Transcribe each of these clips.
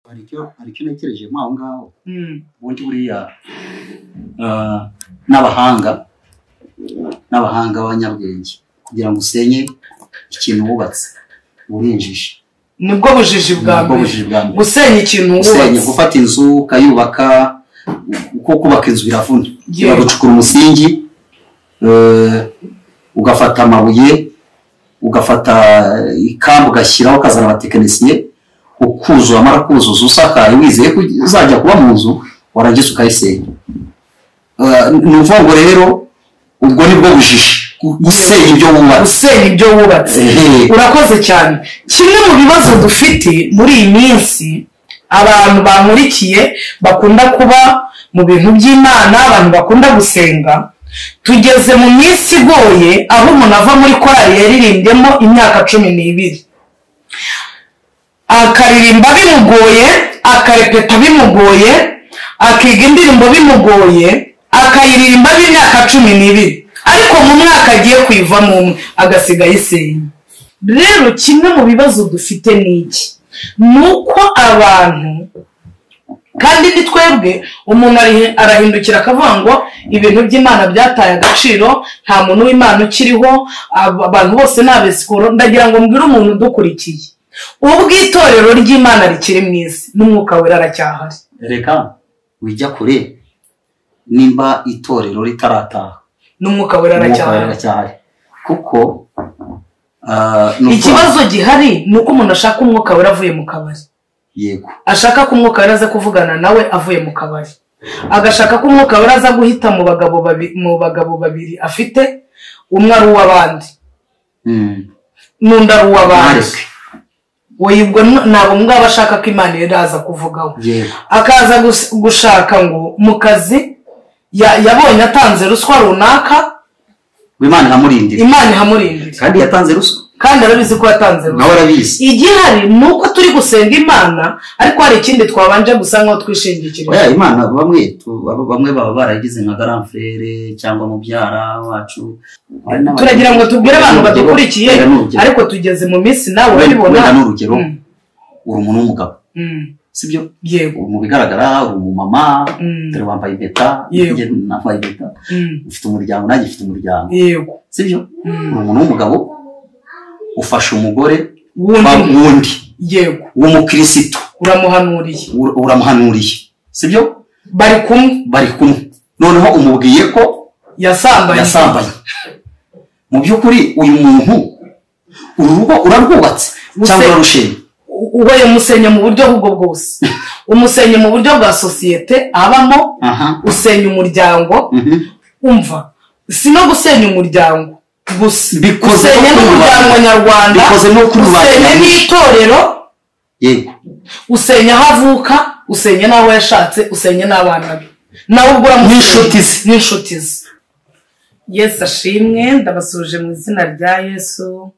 Hari icyo ntekereje mo aho ngaho. Ubundi buriya n'abahanga b'abanyabwenge kugira ngo usenye ikintu wubatse urinjije. Nibwo bujiji bwa mbere, gusenya ikintu wubatse, gufata inzu ukayubaka. Uko kubaka inzu biravuna, gucukura umusingi, ugafata amabuye, ugafata ikamba ugashyiraho, ukazana abatekinisiye, ukuzura, amara kuzuza usakaye wizeye ko uzajya kuba mu nzu, warangiza ukayisenya. Ni ukuvuga ngo rero ubwo nibwo bujiji, gusenya ibyo wubatse. Gusenya ibyo wubatse. Urakoze cyane. Kimwe mu bibazo dufite muri iyi minsi, abantu bankurikiye bakunda kuba mu bintu by'Imana, abantu bakunda gusenga, tugeze mu minsi igoye aho umuntu ava muri korali yaririmbyemo imyaka 12, akaririmba bimugoye, akarepeta bimugoye, akiga indirimbo bimugoye, akayiririmba imyaka 12, ariko mu mwaka agiye kuyivamo umwe agasiga ayisenya. Rero kimwe mu bibazo dufite ni iki? Ni uko abantu, kandi ni twebwe, umuntu arahindukira akavuga ngo ibintu by'Imana byataye agaciro, nta muntu w'Imana ukiriho, abantu bose ni abesikoro. Ndagira ngo mbwire umuntu udukurikiye, ubwo itorero ry'Imana rikiri mu isi n'umwuka wera aracyahari. Reka wijya kure, nimba itorero ritarataha n'umwuka wera aracyahari. Kuko ikibazo gihari ni uko umuntu ashaka umwuka wera avuye mu kabari. Yego, ashaka ko umwuka wera aza kuvugana nawe avuye mu kabari, agashaka ko umwuka wera aza guhita mu bagabo babiri afite, umwe ari uw'abandi n'undi ari uw'abandi. Ubwo ntabwo ngabo ashaka ko Imana iraza kuvugaho, akaza gushaka ngo mu kazi yabonye atanze ruswa runaka, Imana ihamurindira. Imana ihamurindira. Kandi yatanze ruswa, kandi arabizi ko yatanze ruswa, nawe arabizi. Igihari ni uko turi gusenga Imana, ariko hari ikindi twabanje gusa nkaho twishingikirije. Oya, Imana bamwe baba baragize nka grand frère cyangwa mubyara wacu. Turagira ngo tubwire abantu badukurikiye, ariko tugeze mu minsi nawe urabibona. Ni urugero, uri umuntu w'umugabo, sibyo? Yego. Mu bigaragara uri umumama, dore wambaye impeta, njye nambaye impeta, ufite umuryango, nanjye mfite umuryango. Yego. Sibyo? Uri umuntu w'umugabo, ufasha umugore wundi, yego, w'umukristo, uramuhanuriye, sibyo? Bari kumwe. Noneho umubwiye ko yasambanye. Mu by'ukuri uyu muntu uru rugo urarwubatse cyangwa urarushenye? Ubaye umusenya mu buryo ubwo bwose, umusenya mu buryo bwa sosiyete abamo, usenya umuryango. Umva, si no gusenya umuryango gusa, usenya n'umuryango nyarwanda, usenya n'itorero, yego, usenya aho avuka, usenya n'aho yashatse, usenya n'abana be, nawe ubwo n'inshuti ze. Yesu ashimwe. Ndabasuje mu izina rya Yesu.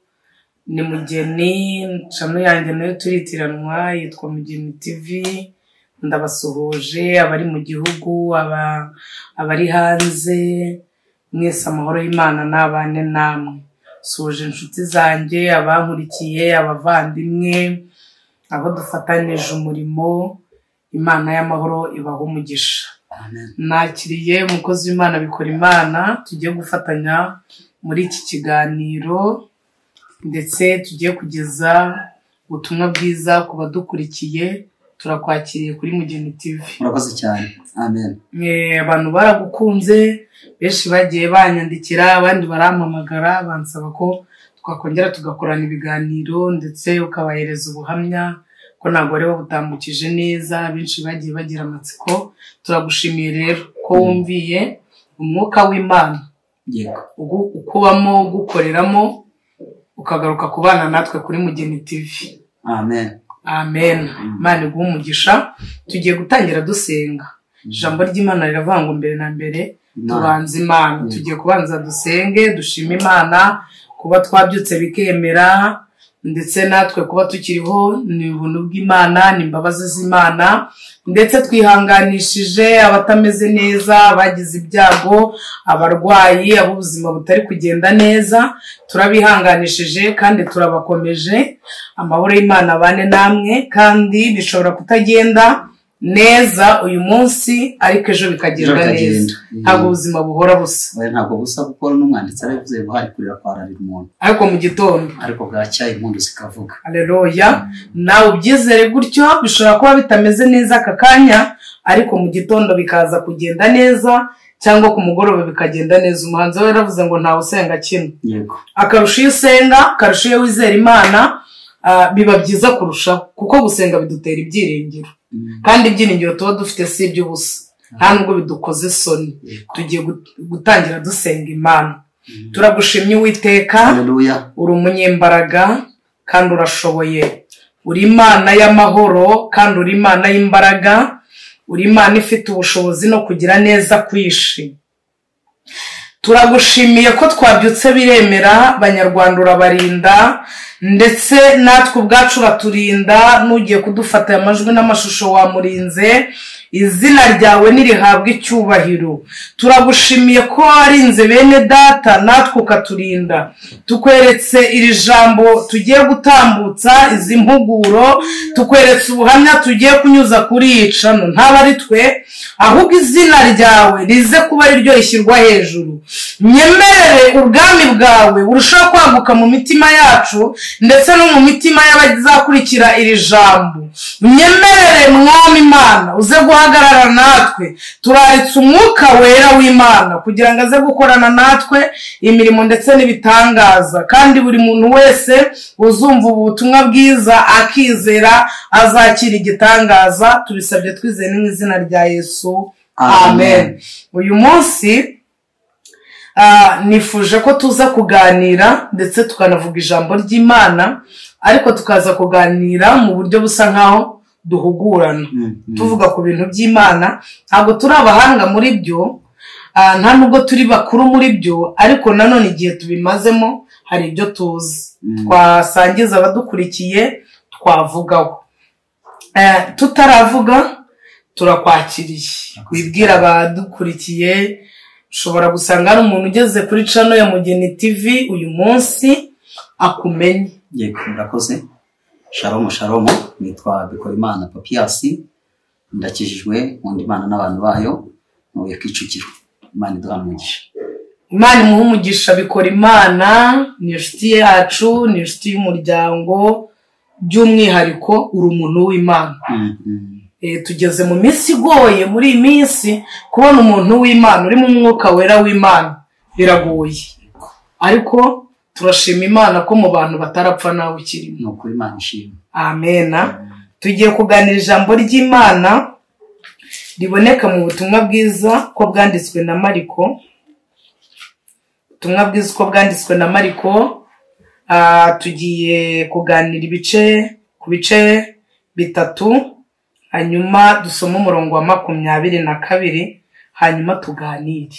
Ni Mugeni, channel yanjye nayo turitiranwa yitwa Mugeni TV. Ndabasuhuje abari mu gihugu, abari hanze, mwese amahoro y'Imana n'abane namwe. Suje inshuti zanjye, abankurikiye, abavandimwe, abo dufatanije umurimo, Imana y'amahoro ibahe umugisha. Nakiriye umukozi w'Imana bikora Imana, tugiye gufatanya muri iki kiganiro, ndetse tugiye kugeza ubutumwa bwiza ku badukurikiye. Turakwakiriye kuri Mugeni TV. Murakoze cyane. Amen. Abantu baragukunze, benshi bagiye banyandikira, abandi barampamagara bansaba ko twakongera tugakorana ibiganiro, ndetse ukabahereza ubuhamya ko ntabwo wari wabutambukije neza. Benshi bagiye bagira amatsiko. Turagushimiye rero ko wumviye umwuka w'Imana, yego, ukubamo, ugukoreramo, ukagaruka kubana natwe kuri Mugeni TV. Amen. Amen. Imana iguhe umugisha. Tugiye gutangira dusenga. Ijambo ry'Imana riravuga ngo mbere na mbere tubanze Imana. Tugiye kubanza dusenge, dushime Imana kuba twabyutse bikemera, Ndetse natwe kuba tukiriho ni ubuntu bw'Imana, ni imbabazi z'Imana. Ndetse twihanganishije abatameze neza, abagize ibyago, abarwayi, ab'ubuzima butari kugenda neza, turabihanganishije kandi turabakomeje. Amahoro y'Imana abane namwe, kandi bishobora kutagenda neza uyu munsi ariko ejo bikagenda neza. Ntabwo ubuzima buhora busa. Ntabwo busa, kuko n'umwanditsi arabivuze ngo hari kurira kwararira umuntu, ariko mu gitondo, ariko bwacya impundu zikavuga. Haleluya. Nawe ubyizere gutyo, bishobora kuba bitameze neza aka kanya, ariko mu gitondo bikaza kugenda neza, cyangwa ku mugoroba bikagenda neza. Umuhanzi we yaravuze ngo ntawe usenga kimwe. Yego. Akarusha iyo usenga, akarusha iyo wizera Imana, biba byiza kurushaho, kuko gusenga bidutera ibyiringiro. Kandi ibyiringiro tuba dufite si iby'ubusa, nta nubwo bidukoze isoni. Tugiye gutangira dusenga Imana. Turagushimye Uwiteka, uri umunyembaraga kandi urashoboye. Uri Imana y'amahoro kandi uri Imana y'imbaraga, uri Imana ifite ubushobozi no kugira neza kwishi. Turagushimiye ko twabyutse biremera, Banyarwanda urabarinda, ndetse natwe ubwacu uraturinda. N'ugiye kudufata amajwi n'amashusho wamurinze, izina ryawe nirihabwa icyubahiro. Turagushimiye ko warinze bene data, natwe ukaturinda. Tukweretse iri jambo tugiye gutambutsa, izi mpuguro, tukweretse ubuhamya tugiye kunyuza kuri iyi cano. Ntaba ari twe, ahubwo izina ryawe rize kuba ari ryo rishyirwa hejuru. Nyemerere ubwami bwawe burushaho kwaguka mu mitima yacu, ndetse no mu mitima y'abazakurikira iri jambo. Nyemerere Mwami Imana uze guhagarara natwe. Turaritse umwuka wera w'Imana kugira ngo aze gukorana natwe imirimo ndetse n'ibitangaza, kandi buri muntu wese uzumva ubutumwa bwiza akizera azakira igitangaza. Tubisabye twizeye mu izina rya Yesu, amen. Uyu munsi nifuje ko tuza kuganira ndetse tukanavuga ijambo ry'Imana, ariko tukaza kuganira mu buryo busa nkaho duhugurana, tuvuga ku bintu by'Imana. Ntabwo turi abahanga muri byo, nta nubwo turi bakuru muri byo, ariko nanone igihe tubimazemo hari ibyo tuzi twasangiza abadukurikiye, twavugaho. Tutaravuga turakwakiriye, wibwira abadukurikiye. Ushobora gusanga hari umuntu ugeze kuri cano ya Mugeni TV uyu munsi akumenye. Yego, murakoze. Shalom shalom, nitwa Bikorimana Papias, ndakijijwe, nkunda Imana n'abantu bayo, ntuye Kicukiro. Imana iduha umugisha. Imana imuhe umugisha. Bikorimana ni inshuti yacu, ni inshuti y'umuryango, by'umwihariko uri umuntu w'Imana. Tugeze mu minsi igoye. Muri iyi minsi kubona umuntu w'Imana uri mu mwuka wera w'Imana biragoye, ariko turashima Imana ko mu bantu batarapfa nawe ukirimo. Ni ukuri, Imana ishimwe. Amena. Tugiye kuganira ijambo ry'Imana riboneka mu butumwa bwiza ko bwanditswe na Mariko. Ubutumwa bwiza ko bwanditswe na Mariko. Tugiye kuganira ibice ku bice bitatu, hanyuma dusome umurongo wa 22, hanyuma tuganire.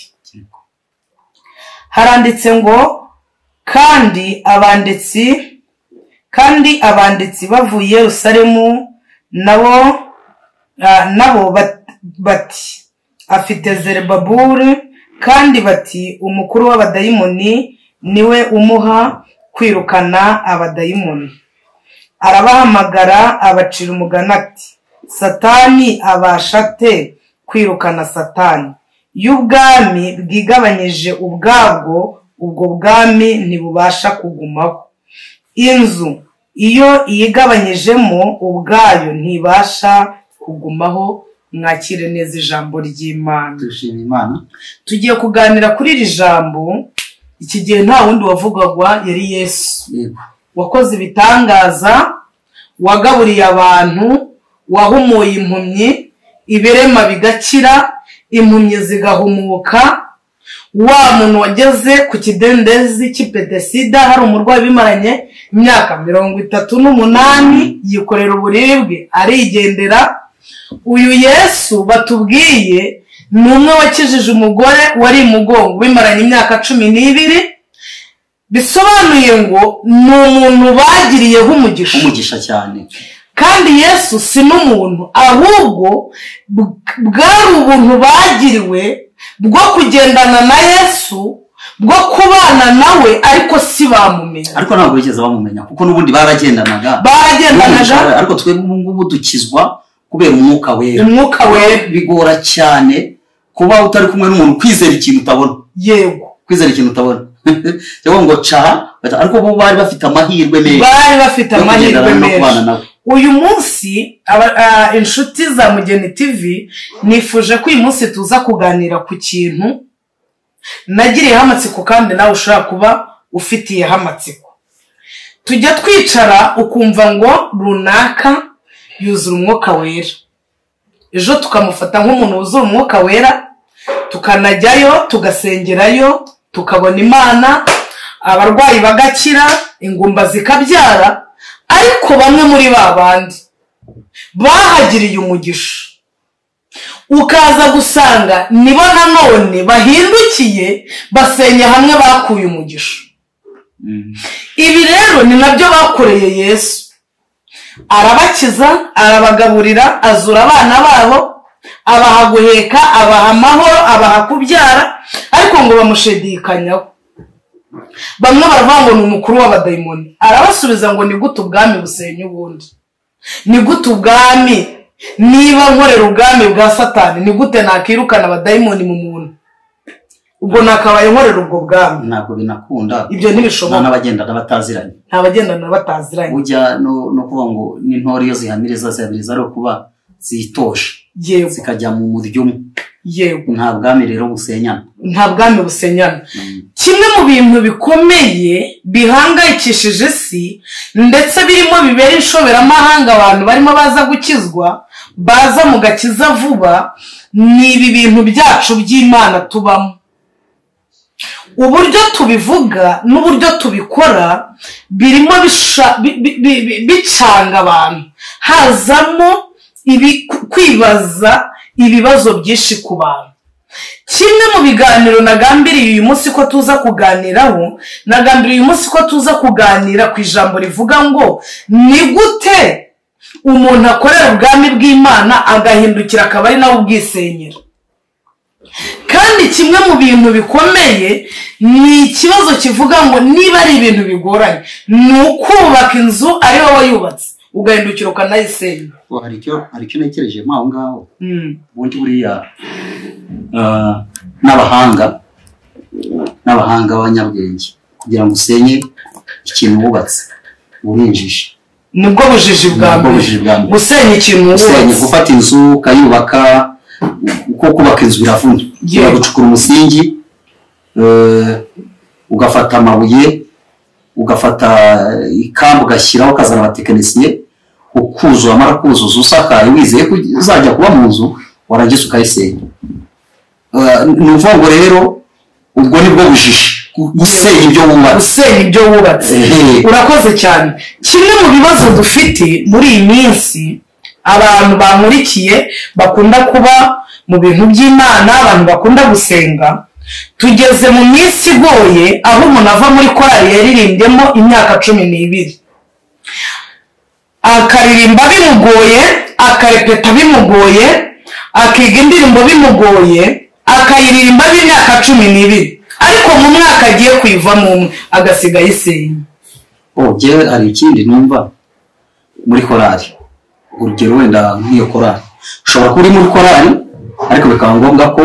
Haranditse ngo kandi abanditsi bavuye Yerusalemu nabo bati afite Zerubabeli, kandi bati umukuru w'abadayimoni niwe umuha kwirukana abadayimoni. Arabahamagara abacira umugani ati Satani abasha ate kwirukana Satani? Iyo ubwami bwigabanyije ubwabwo, ubwo bwami ntibubasha kugumaho. Inzu iyo iyigabanyijemo ubwayo ntibasha kugumaho. Mwakire neza ijambo ry'Imana. Dushima Imana. Tugiye kuganira kuri iri jambo. Iki gihe nta wundi wavugagwa, yari Yesu wakoze ibitangaza, wagaburiye abantu, wahumuye impumyi, ibirema bigakira, impumyi zigahumuka. Wa muntu wageze ku kidendezi cy'i Betesida, hari umurwayi bimaranye imyaka 38, yikorera uburibwe arigendera. Uyu Yesu batubwiye ni umwe wakijije umugore wari imugongo bimaranye imyaka 12. Bisobanuye ngo ni umuntu bagiriyeho umugisha. Umugisha cyane. Kandi Yesu si n'umuntu, ahubwo bwari ubuntu bagiriwe bwo kugendana na Yesu, bwo kubana nawe, ariko si bamumenya. Ariko ntabwo bigeze bamumenya kuko n'ubundi baragendanaga. Baragendanaga. Ariko twebwe ubu ngubu dukizwa kubera umwuka wera. Umwuka wera. Bigora cyane kuba utari kumwe n'umuntu kwizera ikintu utabona. Yego. Kwizera ikintu utabona. Cyangwa ngo ca, ariko bo bari bafite amahirwe menshi. Bari bafite amahirwe menshi. Uyu munsi inshuti za Mugeni TV nifuje ko uyu munsi tuza kuganira ku kintu nagiriyeho amatsiko kandi nawe ushobora kuba ufitiyeho amatsiko. Tujya twicara ukumva ngo runaka yuzura umwuka wera, ejo tukamufata nk'umuntu wuzura umwuka wera, tukanajyayo tugasengerayo tukabona Imana, abarwayi bagakira, ingumba zikabyara. Ariko bamwe muri ba bandi bahagiriye umugisha, ukaza gusanga nibo nanone bahindukiye basenya hamwe bakuye umugisha. Ibi rero ni nabyo bakoreye Yesu. Arabakiza, arabagaburira, azura abana babo, abaha guheka, abaha amahoro, abaha kubyara, ariko ngo bamushidikanyaho. Bamwe baravuga ngo ni umukuru w'abadayimoni, arabasubiza ngo ni gute ubwami busenya ubundi? Ni gute ubwami, niba nkorera ubwami bwa Satani, ni gute nakirukana abadayimoni mu muntu? Ubwo nakabaye nkorera ubwo bwami. Ntabwo binakunda. Ibyo ntibishoboka. N'abagendana bataziranye. Ntabagendana bataziranye. Ujya no kuvuga ngo n'intore iyo zihamiriza zihamiriza ari kuba zitoshe. Yego. Zikajya mu muryo umwe. Yego. Nta bwami rero busenyana. Nta bwami busenyana. Kimwe mu bintu bikomeye bihangayikishije isi ndetse birimo bibera inshoberamahanga abantu barimo baza gukizwa, baza mu gakiza vuba, ni ibi bintu byacu by'Imana tubamo. Uburyo tubivuga n'uburyo tubikora birimo bicanga abantu, hazamo kwibaza ibibazo byinshi ku bantu. Kimwe mu biganiro nagambiriye uyu munsi ko tuza kuganiraho, nagambiriye uyu munsi ko tuza kuganira ku ijambo rivuga ngo ni gute umuntu akorera ubwami bw'Imana agahindukira akaba ari nawe ubwisenyera. Kandi kimwe mu bintu bikomeye ni ikibazo kivuga ngo niba ari ibintu bigoranye, ni ukubaka inzu ari wowe yubatse ugahindukira ukanayisenya. Hari icyo ntekereje aho ngaho. Ubundi buriya n'abahanga b'abanyabwenge kugira ngo usenye ikintu wubatse urinjije. Nibwo bujiji bwa mbere. Gusenya ikintu wubatse, gufata inzu ukayubaka, uko kubaka inzu biravuna. Gucukura umusingi, ugafata amabuye, ugafata ikamba ugashyiraho, ukazana abatekinisiye, ukuzuza, amara kuzuza usakaye wizeye ko uzajya kuba mu nzu, warangiza ukayisenya. Ni ukuvuga ngo rero ubwo nibwo bujiji, gusenya ibyo wubatse. Gusenya ibyo wubatse. Urakoze cyane. Kimwe mu bibazo dufite muri iyi minsi, abantu bankurikiye bakunda kuba mu bintu by'Imana, abantu bakunda gusenga, tugeze mu minsi igoye aho umuntu ava muri korali yaririmbyemo imyaka 12, akaririmba bimugoye, akarepeta bimugoye, akiga indirimbo bimugoye, akayiririmba b'imyaka 12, ariko mu mwaka agiye kuyivamo umwe agasiga ayisenya. Jyewe hari ikindi numva muri korali, urugero wenda nk'iyo korali, ushobora kuba uri muri korali ariko bikaba ngombwa ko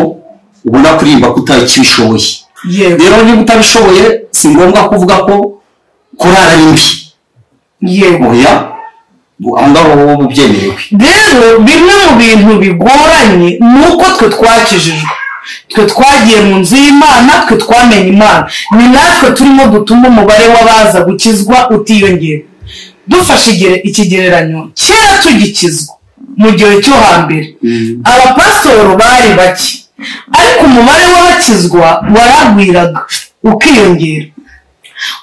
ubona kuririmba ko utakibishoboye. Rero niba utabishoboye si ngombwa kuvuga ko korali ari mbi. Yego. Oya, aho ngaho wowe ubyemerewe. Rero bimwe mu bintu bigoranye ni uko twe twakijijwe, twe twagiye mu nzu y'Imana, twe twamenye Imana, ni natwe turimo dutuma umubare w'abaza gukizwa utiyongera. Dufashe ikigereranyo, kera tugikizwa mu gihe cyo hambere abapasitoro bari bake, ariko umubare w'abakizwa waragwiraga ukiyongera.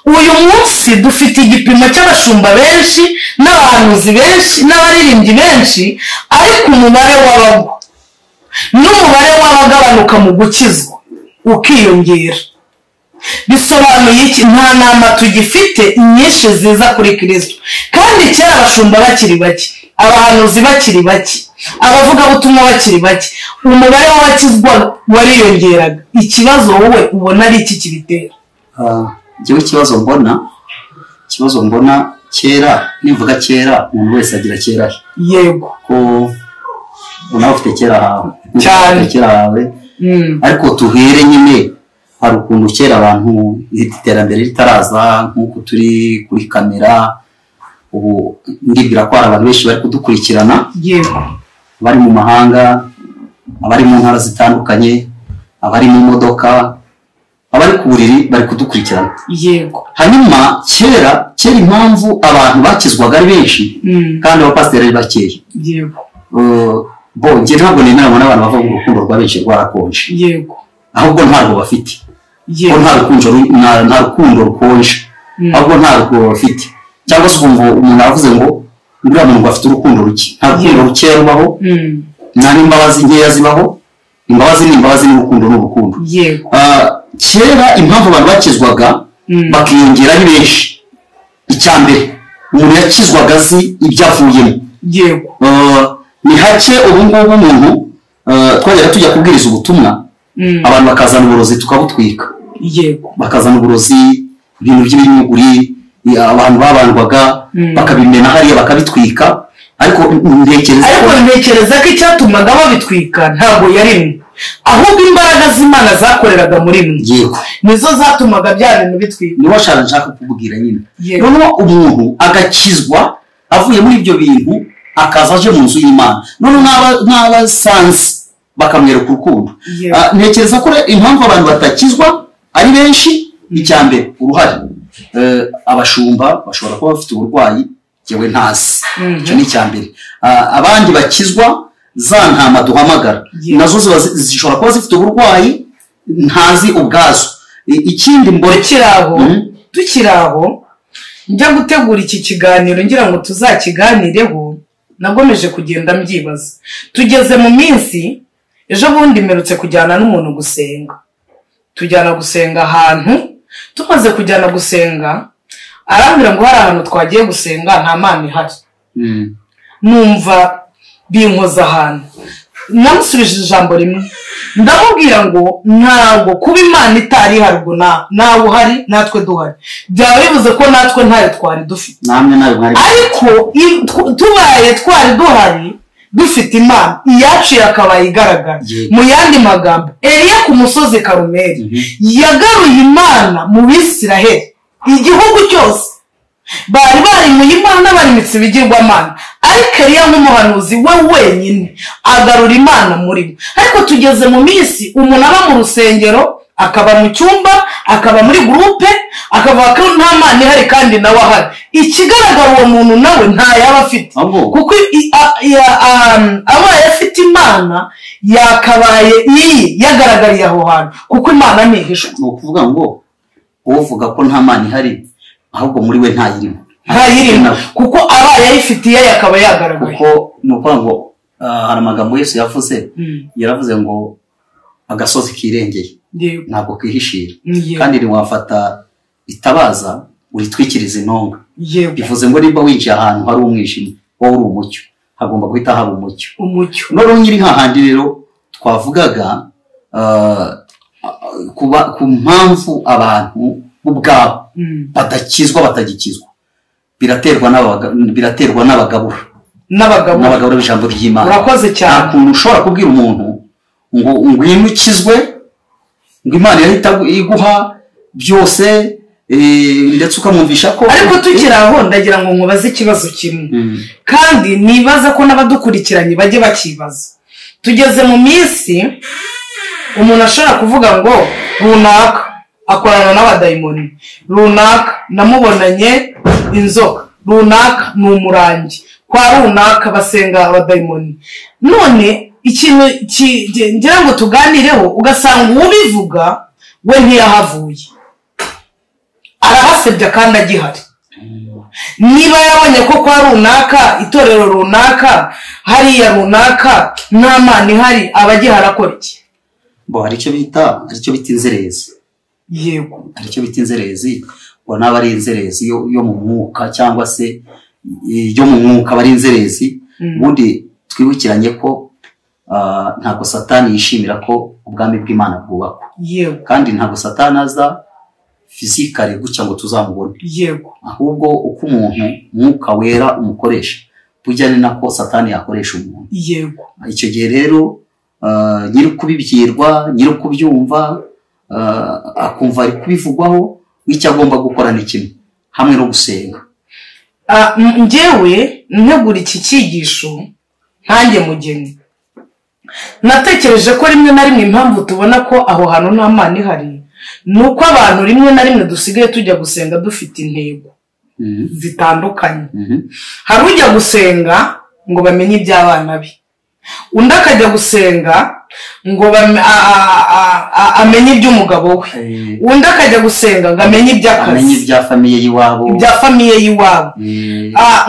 Uyu munsi dufite igipimo cy'abashumba benshi n'abahanuzi benshi n'abaririmbyi benshi, ariko umubare w'abagwa n'umubare w'abagabanuka mu gukizwa ukiyongera. Bisobanuye iki? Nta nama tugifite nyinshi ziza kuri Kristo. Kandi kera abashumba bakiri bake, abahanuzi bakiri bake, abavugabutumwa bakiri bake, umubare w'abakizwa wariyongeraga. Ikibazo wowe ubona ari iki kibitera? Njyewe ikibazo mbona kera, nivuga kera umuntu wese agira kera he. Yego. Ko nawe ufite kera hawe cyane, kera hawe. Ariko tuhere nyine, hari ukuntu kera abantu iterambere ritaraza nk'uko turi kuri kamera ubu, ndibwira ko hari abantu benshi bari kudukurikirana. Yego. Abari mu mahanga, abari mu ntara zitandukanye, abari mu modoka, abari ku buriri bari kudukurikirana. Yego. Hanyuma kera impamvu abantu bakizwaga ari benshi kandi abapasiteri ari bakeya. Yego. Bo njye ntabwo nemeranywa n'abantu bavuga ngo urukundo rwa benshi rwarakonje. Yego. Ahubwo ntarwo bafite. Yego. Nta rukundo rukonje, ahubwo ntarwo bafite. Cyangwa se ukumva umuntu aravuze ngo uriya muntu afite urukundo ruke. Nta rukundo rukeya rubaho, nta n'imbabazi nkeya zibaho. Imbabazi ni imbabazi, n'urukundo ni urukundo. Yego. Kera impamvu abantu bakizwaga bakiyongera ari benshi, icya mbere umuntu yakizwaga azi ibyo avuyemo. Yego. Ni hake ubu ngubu umuntu twajyaga tujya kubwiriza ubutumwa, abantu bakazana uburozi tukabutwika. Yego. Bakazana uburozi, ibintu by'ibinyuguri, abantu babandwaga bakabimena hariya bakabitwika. Ariko ntekereza ko icyatumaga babitwika ntabwo yari imwe, ahubwo imbaraga z'Imana zakoreraga muri mwe. Yego. Nizo zatumaga bya bintu bitwika. Niwo nshaka kukubwira nyine. Noneho umuntu agakizwa avuye muri ibyo bintu, akaza aje mu nzu y'Imana, noneho n'abasanze bakamwereka urukundo. Ntekereza ko impamvu abantu batakizwa ari benshi, icya mbere uruhare abashumba bashobora kuba bafite uburwayi jyewe ntazi, icyo ni icya mbere. Abandi bakizwa za ntama duhamagara nazo zishobora kuba zifite uburwayi ntazi ubwazo. Ikindi mbona tukiri aho njya gutegura iki kiganiro ngira ngo tuzakiganireho, nagomeje kugenda mbyibaza. Tugeze mu minsi, ejo bundi mperutse kujyana n'umuntu gusenga, tujyana gusenga ahantu. Tumaze kujyana gusenga arambwira ngo hari ahantu twagiye gusenga nta mana ihari. Numva binkoza ahantu, namusubije ijambo rimwe ndamubwira ngo ntabwo kuba Imana itari ihari ubwo nawe uhari natwe duhari, byaba bivuze ko natwe ntayo twari dufite. Ariko tubaye twari duhari dufite Imana, iyacu yakabaye igaragara. Mu yandi magambo, Eliya ku musozi Karumeli yagaruye Imana mu Bisiraheli, igihugu cyose bari barimuye Imana, barimitse ibigirwamana, ariko Eliya nk'umuhanuzi we wenyine agarura Imana muri bo. Ariko tugeze mu minsi umuntu aba mu rusengero, akaba mu cyumba, akaba muri gurupe, akavuga ko nta Mana ihari kandi nawe ahari. Ikigaragara uwo muntu nawe nta yaba afite, kuko abaye afite Imana yakabaye iyi yagaragariye aho hantu, kuko Imana ntihishwa. Ni ukuvuga ngo uvuga ko nta Mana ihari, ahubwo muri we ntayirimo, kuko abaye ayifitiye yakaba yagaragaye. Kuko ni ukuvuga ngo hari amagambo Yesu yavuze, yaravuze ngo agasozi kirengeye ntabwo kwihishira, kandi ntiwafata itabaza uritwikiriza intonga. Bivuze ngo niba winjiye ahantu hari umwijima, wowe uri umucyo, hagomba guhita haba umucyo. Noneho nyiri hahandi rero twavugaga ku mpamvu abantu ubwabo badakizwa, batagikizwa, biraterwa n'abagabura n'abagabura b'ijambo ry'Imana. Urakoze cyane. Nta kuntu ushobora kubwira umuntu ngo ngwino ukizwe, ngo Imana irahita iguha byose, ndetse ukamwumvisha ko. Ariko tukiri aho ndagira ngo nkubaze ikibazo kimwe, kandi nibaza ko n'abadukurikiranye bajye bakibaza. Tugeze mu minsi umuntu ashobora kuvuga ngo runaka akorana n'abadayimoni, runaka namubonanye inzoka, runaka ni umurangi, kwa runaka basenga abadayimoni. None ikintu ngira ngo tuganireho, ugasanga ubivuga we ntiyahavuye, arahasebya kandi agihari. Niba yabonye ko kwa runaka, itorero runaka, hariya runaka nta Mana ihari, aba agihari akora iki? Bo hari icyo bita inzererezi. Yego. Hari icyo bita inzerezi, ngo naba ari inzerezi yo mu mwuka cyangwa se yo mu mwuka bari inzerezi. Ubundi twibukiranye ko ntabwo Satani yishimira ko ubwami bw'Imana bwubakwa. Yego. Kandi ntabwo Satani aza fizikare gutya ngo tuzamubone. Yego. Ahubwo uko umuntu mwuka wera umukoresha, burya ni nako Satani yakoresha umuntu. Yego. Icyo gihe rero nyiri kubibwirwa, nyiri kubyumva, akumva ari kubivugwaho, icyo agomba gukora ni kimwe hamwe no gusenga. Njyewe ntegura iki cyigisho nkanjye mugeni, natekereje ko rimwe na rimwe impamvu tubona ko aho hantu nta Mana ihari ni uko abantu rimwe na rimwe dusigaye tujya gusenga dufite intego zitandukanye. Hari ujya gusenga ngo bamenye iby'abana be, undi akajya gusenga ngo amenye iby'umugabo we, undi akajya gusenga ngo amenye iby'akazi, amenye ibya famiye y'iwabo, ibya famiye y'iwabo.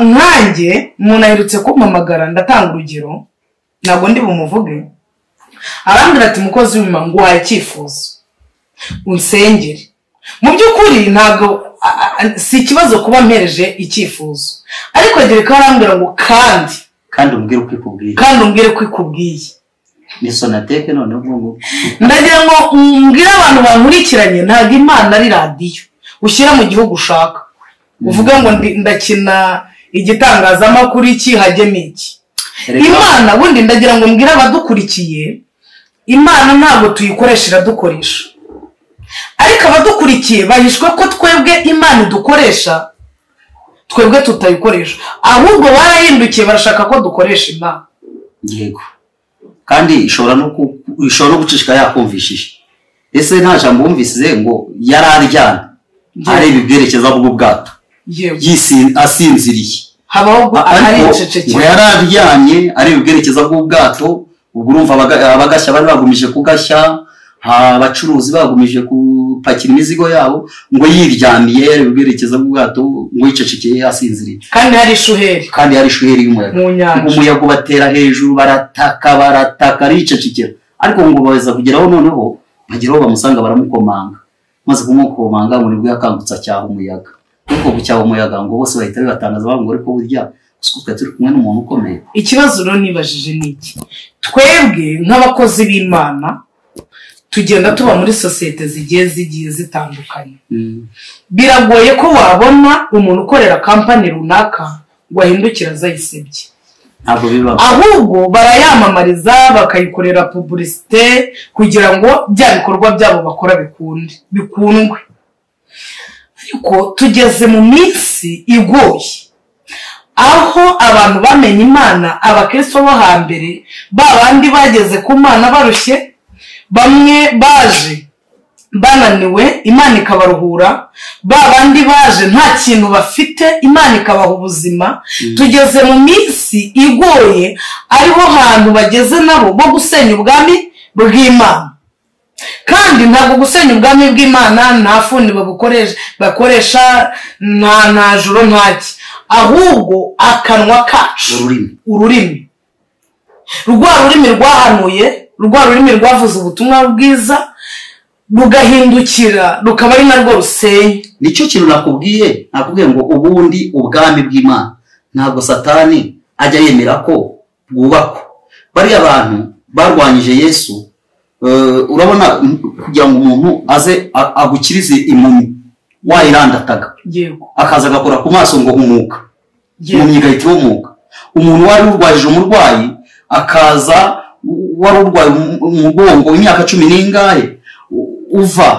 Nkanjye umuntu aherutse kumpamagara, ndatanga urugero ntabwo ndi bumuvuge, arambwira ati mukozi w'Imana nguhaye icyifuzo unsengere. Mu by'ukuri ntabwo si ikibazo kuba mpereje icyifuzo, ariko gereka arambwira ngo kandi umbwire uko ikubwiye, kandi umbwire ko ikubwiye. Ni sonateke noneho ngo ndagira ngo mbwire abantu bankurikiranye, ntabwo Imana ari radiyo ushyira mu gihugu ushaka uvuga ngo ndakina igitangazamakuru iki hajyemo iki. Imana bundi ndagira ngo mbwire abadukurikiye, Imana ntabwo tuyikoresha, iradukoresha. Ariko abadukurikiye bahishwe ko twebwe Imana idukoresha, twebwe tutayikoresha, ahubwo barahindukiye barashaka ko dukoresha Imana. Yego. Kandi ishobora no gucishika yakumvishije. Ese nta jambo wumvise ngo yararyana areba ibyerekeza bw'ubwato, asinziriye, habaho aricecekeye, ngo yararyamye areba ibyerekeza bw'ubwato. Ubwo urumva abagashya bari bagumije kugashya, abacuruzi bagumije gupakira imizigo yabo, ngo yiryamiye areba ibyerekeza bw'ubwato, ngo yicecekeye asinziriye. Kandi hari ishuheri, kandi hari ishuheri y'umuyaga, umuyaga ubatera hejuru, barataka barataka, aricecekera. Ariko ngo baza kugeraho noneho bageraho bamusanga baramukomanga, maze kumukomanga ngo nibwo yakangutse acyaha umuyaga. Nuko gucyaha umuyaga ngo bose bahita bibatangaza bavuga ariko burya twe turi kumwe n'umuntu ukomeye. Ikibazo rero nibajije ni iki: twebwe nk'abakozi b'Imana tugenda tuba muri sosiyete zigiye zitandukanye. Biragoye ko wabona umuntu ukorera kampani runaka ngo ahindukire azayisebye. Ntabwo bibaho. Ahubwo barayamamariza bakayikorera publicité kugira ngo bya bikorwa byabo bakora bikunde, bikundwe. Ariko tugeze mu minsi igoye aho abantu bamenye Imana, abakristo bo hambere babandi bageze ku Mana barushye, bamwe baje bananiwe Imana ikabaruhura, babandi baje nta kintu bafite Imana ikabaha ubuzima. Tugeze mu minsi igoye ariho hantu bageze nabo bo gusenya ubwami bw'Imana. Kandi ntabwo gusenya ubwami bw'Imana nta fundi bakoresha, nta joro ntaki, ahubwo akanwa kacu, ururimi rwa rurimi rwahanuye, rwa rurimi rwavuze ubutumwa bwiza, rugahindukira rukaba ari narwo rusenya. Nicyo kintu nakubwiye, nakubwiye ngo ubundi ubwami bw'Imana ntabwo Satani ajya yemera ko bwubakwa. Bariya abantu barwanyije Yesu, urabona kugira ngo umuntu aze agukirize impumyi wayirandataga, akaza agakora ku maso ngo humuka, impumyi igahita ihumuka. Umuntu wari urwajije umurwayi akaza, wari urwaye umugongo imyaka 10 n'ingahe, uva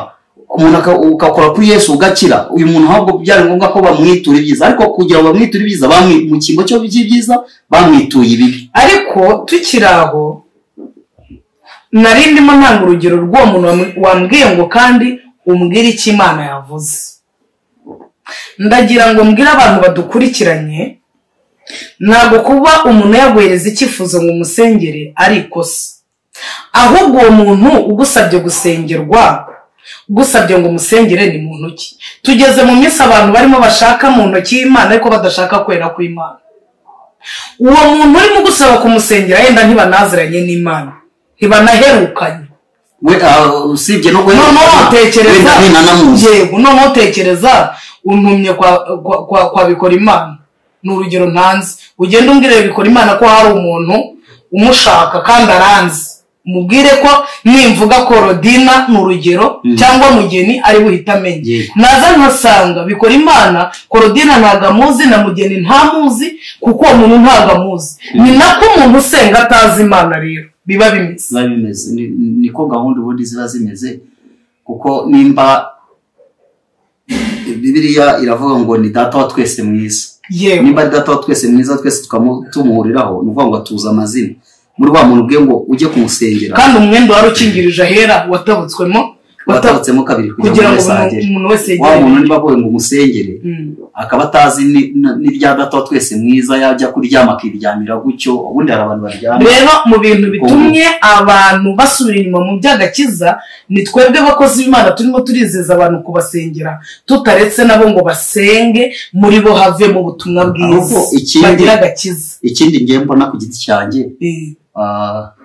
umuntu ukakora kuri Yesu ugakira. Uyu muntu ahubwo byari ngombwa ko bamwitura ibyiza, ariko kugira ngo bamwiture ibyiza mu cyimbo cyo by'ibyiza bamwituye ibibi. Ariko tukiri aho nari ndimo ntanga urugero rw'uwo muntu wambwiye ngo kandi umbwire icyo Imana yavuze. Ndagira ngo mbwire abantu badukurikiranye, ntabwo kuba umuntu yaguhereza icyifuzo ngo umusengere ari ikosa, ahubwo uwo muntu ugusabye gusengerwa, ugusabye ngo umusengere ni muntu ki? Tugeze mu minsi abantu barimo bashaka mu ntoki y'Imana ariko badashaka kwera kw'Imana. Uwo muntu urimo gusaba kumusengera yenda ntibanaziranye n'Imana, ntibanaherukanye. We usibye no Noneho tekereza, yego, noneho tekereza untumye kwa Bikora Imana, ni urugero ntanze, ugenda umbwire Bikora Imana ko hari umuntu umushaka kandi aranzi, mubwire ko nimvuga Korodina ni urugero cyangwa Mugeni ari buhita amenye. Naza nkasanga Bikora Imana Korodina ntago amuzi na Mugeni ntamuzi, kuko uwo muntu ntago amuzi. Ni nako umuntu usenga atazi Imana rero biba bimeze, niko gahunda ubundi ziba zimeze. Kuko nimba Bibiliya iravuga ngo ni data wa twese mwiza, nimba ari data wa twese mwiza twese tumuhuriraho, ni ukuvuga ngo atuza amazina muri wa muntu ubwe ngo ujye kumusengera. Kandi umwenda wari ukingirije ahera watabutswemo kabiri kugira ngo umuntu wese wa muntu niba agoye ngo umusengere akaba atazi n'irya data wa twese mwiza, yajya kuryama akiryamira gutyo. Ubundi hari abantu baryama. Rero mu bintu bitumye abantu basubira inyuma mu by'agakiza, ni twebwe bakozi b'Imana turimo turizeza abantu kubasengera tutaretse nabo ngo basenge, muri bo have mu butumwa bwiza bagira agakiza. Ikindi ngiye mbona ku giti cyanjye,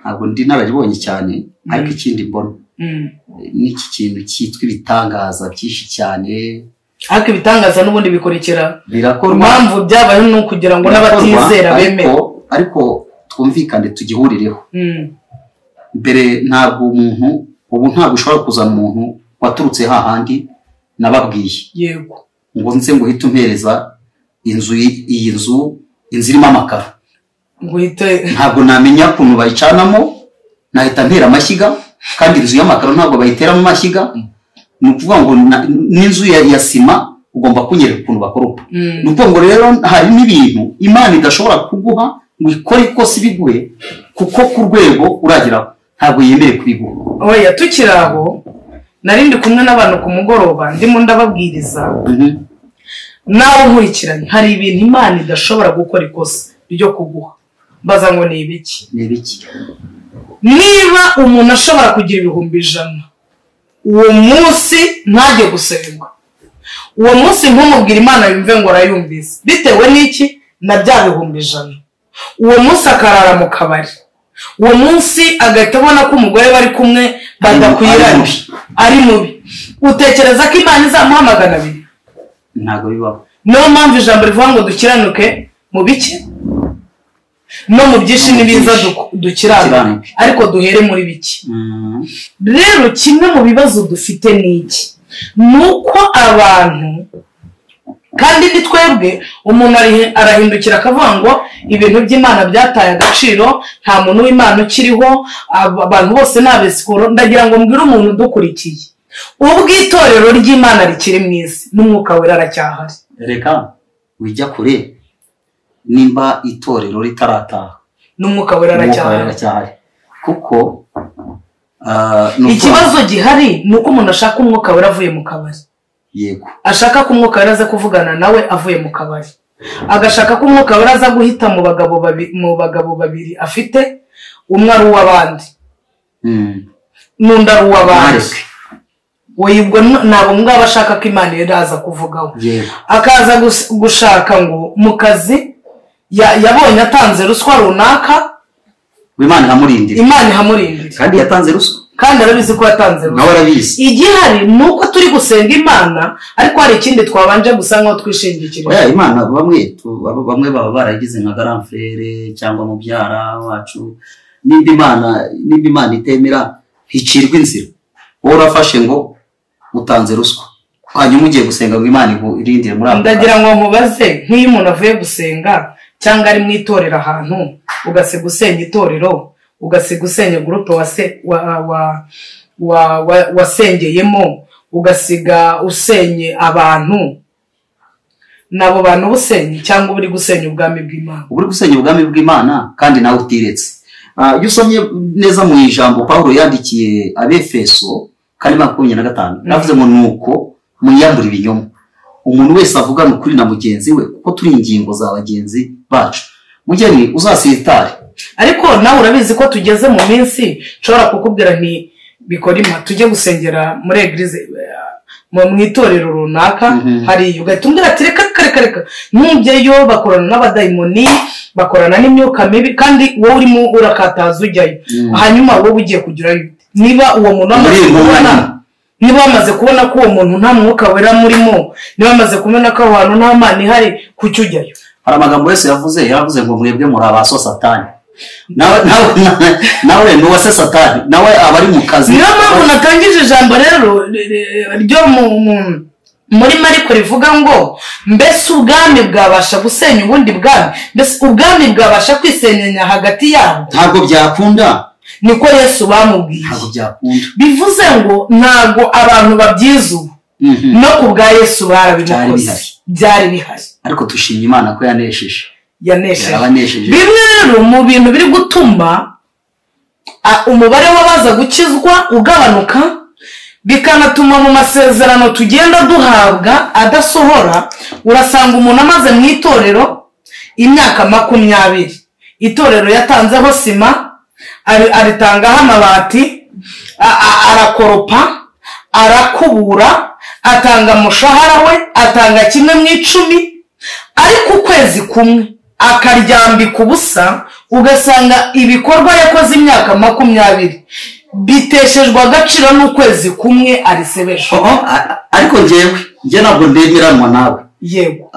ntabwo ndi nararibonye cyane, ariko ikindi mbona n'iki kintu cyitwa ibitangaza byinshi cyane. Ariko ibitangaza n'ubundi bikorekera birakorwa, impamvu byabaye ni ukugira ngo n'abatizera bemere. Ariko twumvikane tugihurireho. Mbere ntabwo umuntu ubu ntabwo ushobora kuzana umuntu waturutse hahandi nababwiye, yego, ngo nze ngo uhite umpereza inzu, iyi nzu inzu irimo amakaro, ngo uhite, ntabwo namenya ukuntu bayicanamo, nahita ntera amashyiga, kandi inzu y'amakaro ntabwo bayiteramo amashyiga. Ni ukuvuga ngo n'inzu ya sima ugomba kunyereka ukuntu bakoropa. Ni ukuvuga ngo rero hari n'ibintu Imana idashobora kuguha ngo ikore ikosa ibiguhe, kuko ku rwego urageraho ntabwo yemerewe kubiguha. Oya, tukiri aho nari ndi kumwe n'abantu ku mugoroba ndimo ndababwiriza, nawe nkurikiranye, hari ibintu Imana idashobora gukora ikosa ryo kuguha. Mbaza ngo ni ibiki? Ni ibiki? Niba umuntu ashobora kugira 100,000 uwo munsi ntajye gusenga, uwo munsi ntumubwire Imana yumve ngo arayumvise, bitewe n'iki? Na bya 100,000. Uwo munsi akarara mu kabari, uwo munsi agahita abona ko umugore bari kumwe badakwiranye, ari mubi. Utekereza ko Imana izamuha 200? Ntabwo bibaho. Niyo mpamvu ijambo rivuga ngo dukiranuke mu bike no mu byinshi n'ibiza dukiranuke, ariko duhere muri bike. Rero kimwe mu bibazo dufite ni iki? Ni uko abantu, kandi ni twebwe, umuntu arahindukira akavuga ngo ibintu by'Imana byataye agaciro, nta muntu w'Imana ukiriho, abantu bose ni abesikoro. Ndagira ngo mbwire umuntu udukurikiye, ubwo itorero ry'Imana rikiri mu isi n'Umwuka Wera aracyahari. Reka wijya kure, nimba itorero ritarataha n'Umwuka Wera aracyahari. Kuko ikibazo gihari ni uko umuntu ashaka Umwuka Wera avuye mu kabari. Yego, ashaka ko Umwuka Wera aza kuvugana nawe avuye mu kabari, agashaka ko Umwuka Wera aza guhita mu bagabo babiri afite, umwe ari uw'abandi n'undi ari uw'abandi. Ubwo ntabwo ngabo ashaka ko Imana iraza kuvugaho, akaza gushaka ngo mu kazi yabonye atanze ruswa runaka, Imana ihamurindire, Imana ihamurindire, kandi yatanze ruswa, kandi arabizi ko yatanze ruswa, nawe arabizi. Igihari ni uko turi gusenga Imana, ariko hari ikindi twabanje gusa nkaho twishingikirije. Oya, Imana bamwe baba baragize nka grand frère cyangwa mubyara wacu. Nimba Imana itemera hicirwa inzira, wowe urafashe ngo utanze ruswa, hanyuma ugiye gusenga ngo Imana irindire muri ako. Ndagira ngo nkubaze, nk'iyo umuntu avuye gusenga cyangwa ari mu itorero ahantu, ugasiga usenya itorero, ugasiga usenya groupe wasengeyemo, ugasiga usenye abantu, nabo bantu usenye cyangwa uri gusenya ubwami bw'Imana? Uri gusenya ubwami bw'Imana kandi nawe utiretse. Iyo usomye neza mu ijambo Pawulo yandikiye Abefeso 4:25, yavuze ngo nuko mwiyambura ibinyoma, umuntu wese avugana ukuri na mugenzi we, kuko turi ingingo za bagenzi bacu. Mugeni uzasitare. Ariko nawe urabizi ko tugeze mu minsi nshobora kukubwira nti Bikora Imana tujye gusengera muri eglise mu itorero runaka, hari ugahita umbwira ati reka reka reka ntujyeyo, bakorana n'abadayimoni, bakorana n'imyuka mibi, kandi wowe urimo urakataza ujyayo, hanyuma wowe ugiye kugerayo. Niba uwo muntu wamaze kubona, niba wamaze kubona ko uwo muntu nta mwuka wera murimo, niba wamaze kubona ko aho hantu nta Mana ihari, kuki ujyayo? Hari amagambo yose yavuze ngo mwebwe muri abaso Satani. Nawe ni uwase Satani, nawe aba ari mu kazi. Niyo mpamvu natangije ijambo rero ryo muri Mariko rivuga ngo mbese ubwami bwabasha gusenya ubundi bwami, mbese ubwami bwabasha kwisenyanya hagati yabo? Ntabwo byakunda. Niko Yesu bamubwiye. Ntabwo byakunda. Bivuze ngo ntabwo abantu babyiza ubu, no ku bwa Yesu barabimukoze, byari bihari. Ariko dushimye Imana ko yanesheje. Yanesheje. Bimwe rero mu bintu biri gutuma umubare w'abaza gukizwa ugabanuka, bikanatuma mu masezerano tugenda duhabwa adasohora. Urasanga umuntu amaze mu itorero imyaka 20, itorero yatanzeho sima, aritangaho amabati, arakoropa, arakubura, atanga umushahara we, atanga kimwe mu 10, ariko ukwezi kumwe akaryambika ubusa, ugasanga ibikorwa yakoze imyaka 20 biteshejwe agaciro n'ukwezi kumwe arisebeje. Ariko njye ntabwo ndemeranwa nawe. Yego.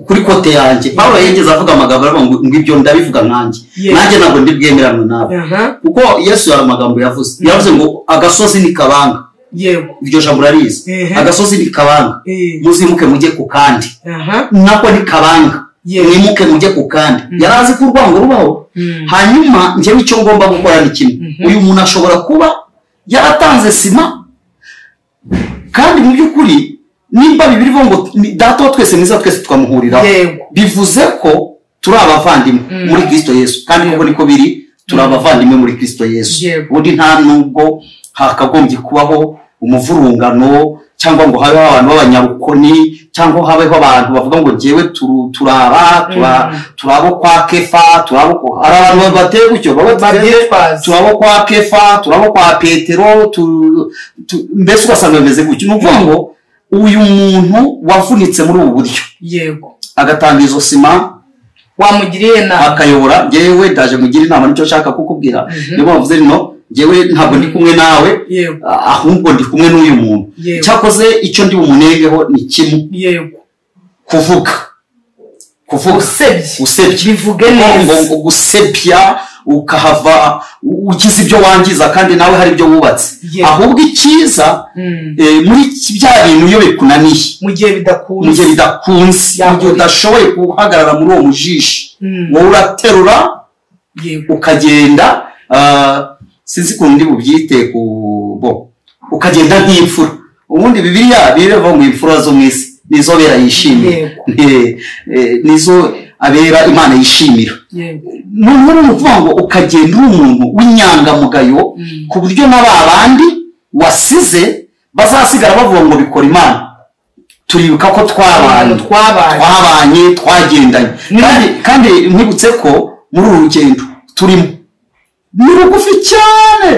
Kuri kote yanjye Pawulo yigeze avuga amagambo aravuga ngo ibyo ndabivuga nkanjye, nanjye ntabwo ndibwemeranwa nawe. Kuko Yesu hari amagambo yavuze ngo agasozi ni kabanga. Yego. Iryo jambo urarizi. Agasozi ni kabanga, muzimuke mujye ku kandi. Nako ni kabanga, mwimuke mujye ku kandi. Yarazi ko urwango rubaho. Hanyuma njyewe icyo ngomba gukora ni kimwe. Uyu muntu ashobora kuba yaratanze sima, kandi mu by'ukuri nimba Bibiliya ivuga ngo data wa twese mwiza twese tukamuhuriraho, bivuze ko turi abavandimwe muri Kristo Yesu. Kandi koko niko biri, turi abavandimwe muri Kristo Yesu. Ubundi nta nubwo hakagombye kubaho umuvurungano, cyangwa ngo habeho abantu b'abanyarukoni, cyangwa habeho abantu bavuga ngo njyewe turaba turabo kwa Kefa, turabo. Hari abantu bateye gutyo, turabo kwa Kefa, turabo kwa Petero, mbese ugasanga bimeze gutyo. Ni ukuvuga ngo uyu muntu wavunitse muri ubu buryo, yego, agatanga izo sima, wamugiriye inama, akayobora. Njyewe ndaje mugira inama, nicyo nshaka kukubwira. Niyo mpamvu rino njyewe ntabwo ndi kumwe nawe, ahubwo ndi kumwe n'uyu muntu. Cyakoze icyo ndi bumunengeho ni kimwe. Yego. Kuvuga usebye, bivuge neza. Ngo gusebya ukahava ugize ibyo wangiza, kandi nawe hari ibyo wubatse. Ahubwo icyiza muri bya bintu iyo bikunaniye, mu gihe bidakunze, mu gihe udashoboye guhagarara muri uwo mujishi, wowe uraterura ukagenda. Sinzi ukuntu ndi bubyite ku bo, ukagenda nk'imfura. Ubundi Bibiliya bireva mu imfura zo mu isi, nizo bera yishimira, nizo abera Imana yishimira. Noneho ni ukuvuga ngo ukagenda uri umuntu w'inyangamugayo, ku buryo na ba bandi wasize bazasigara bavuga ngo bikora Imana. Turibuka ko twabanye, twagendanye. Kandi nkwibutse ko muri uru rugendo turimo ni rugufi cyane,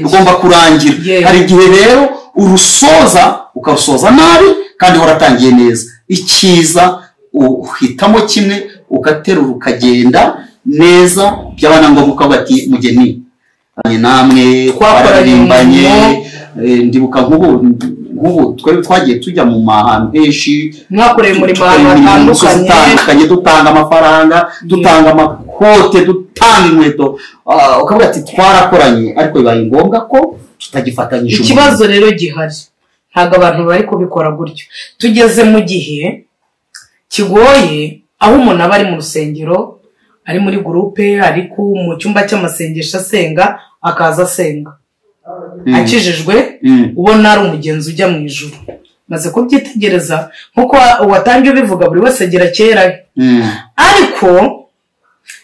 rugomba kurangira. Hari igihe rero urusoza ukarusoza nabi, kandi waratangiye neza. Icyiza uhitamo kimwe, ugaterura ukagenda neza, byaba na ngombwa ukavuga ati mugeni namwe twararimbanye. Ndibuka nk'ubu twari twagiye tujya mu mahantu henshi, mwakoreye umurimo ahantu hatandukanye, dutanga amafaranga, dutanga amakote, dutanga inkweto, ukavuga ati twarakoranye, ariko bibaye ngombwa ko tutagifatanyije. Ikibazo rero gihari, ntabwo abantu bari kubikora gutyo. Tugeze mu gihe kigoye, aho umuntu aba ari mu rusengero, ari muri gurupe, ari mu cyumba cy'amasengesho asenga, akaza asenga akijijwe, ubona ari umugenzi ujya mu ijuru. Maze kubyitegereza nkuko watangiye ubivuga, buri wese agira kera, ariko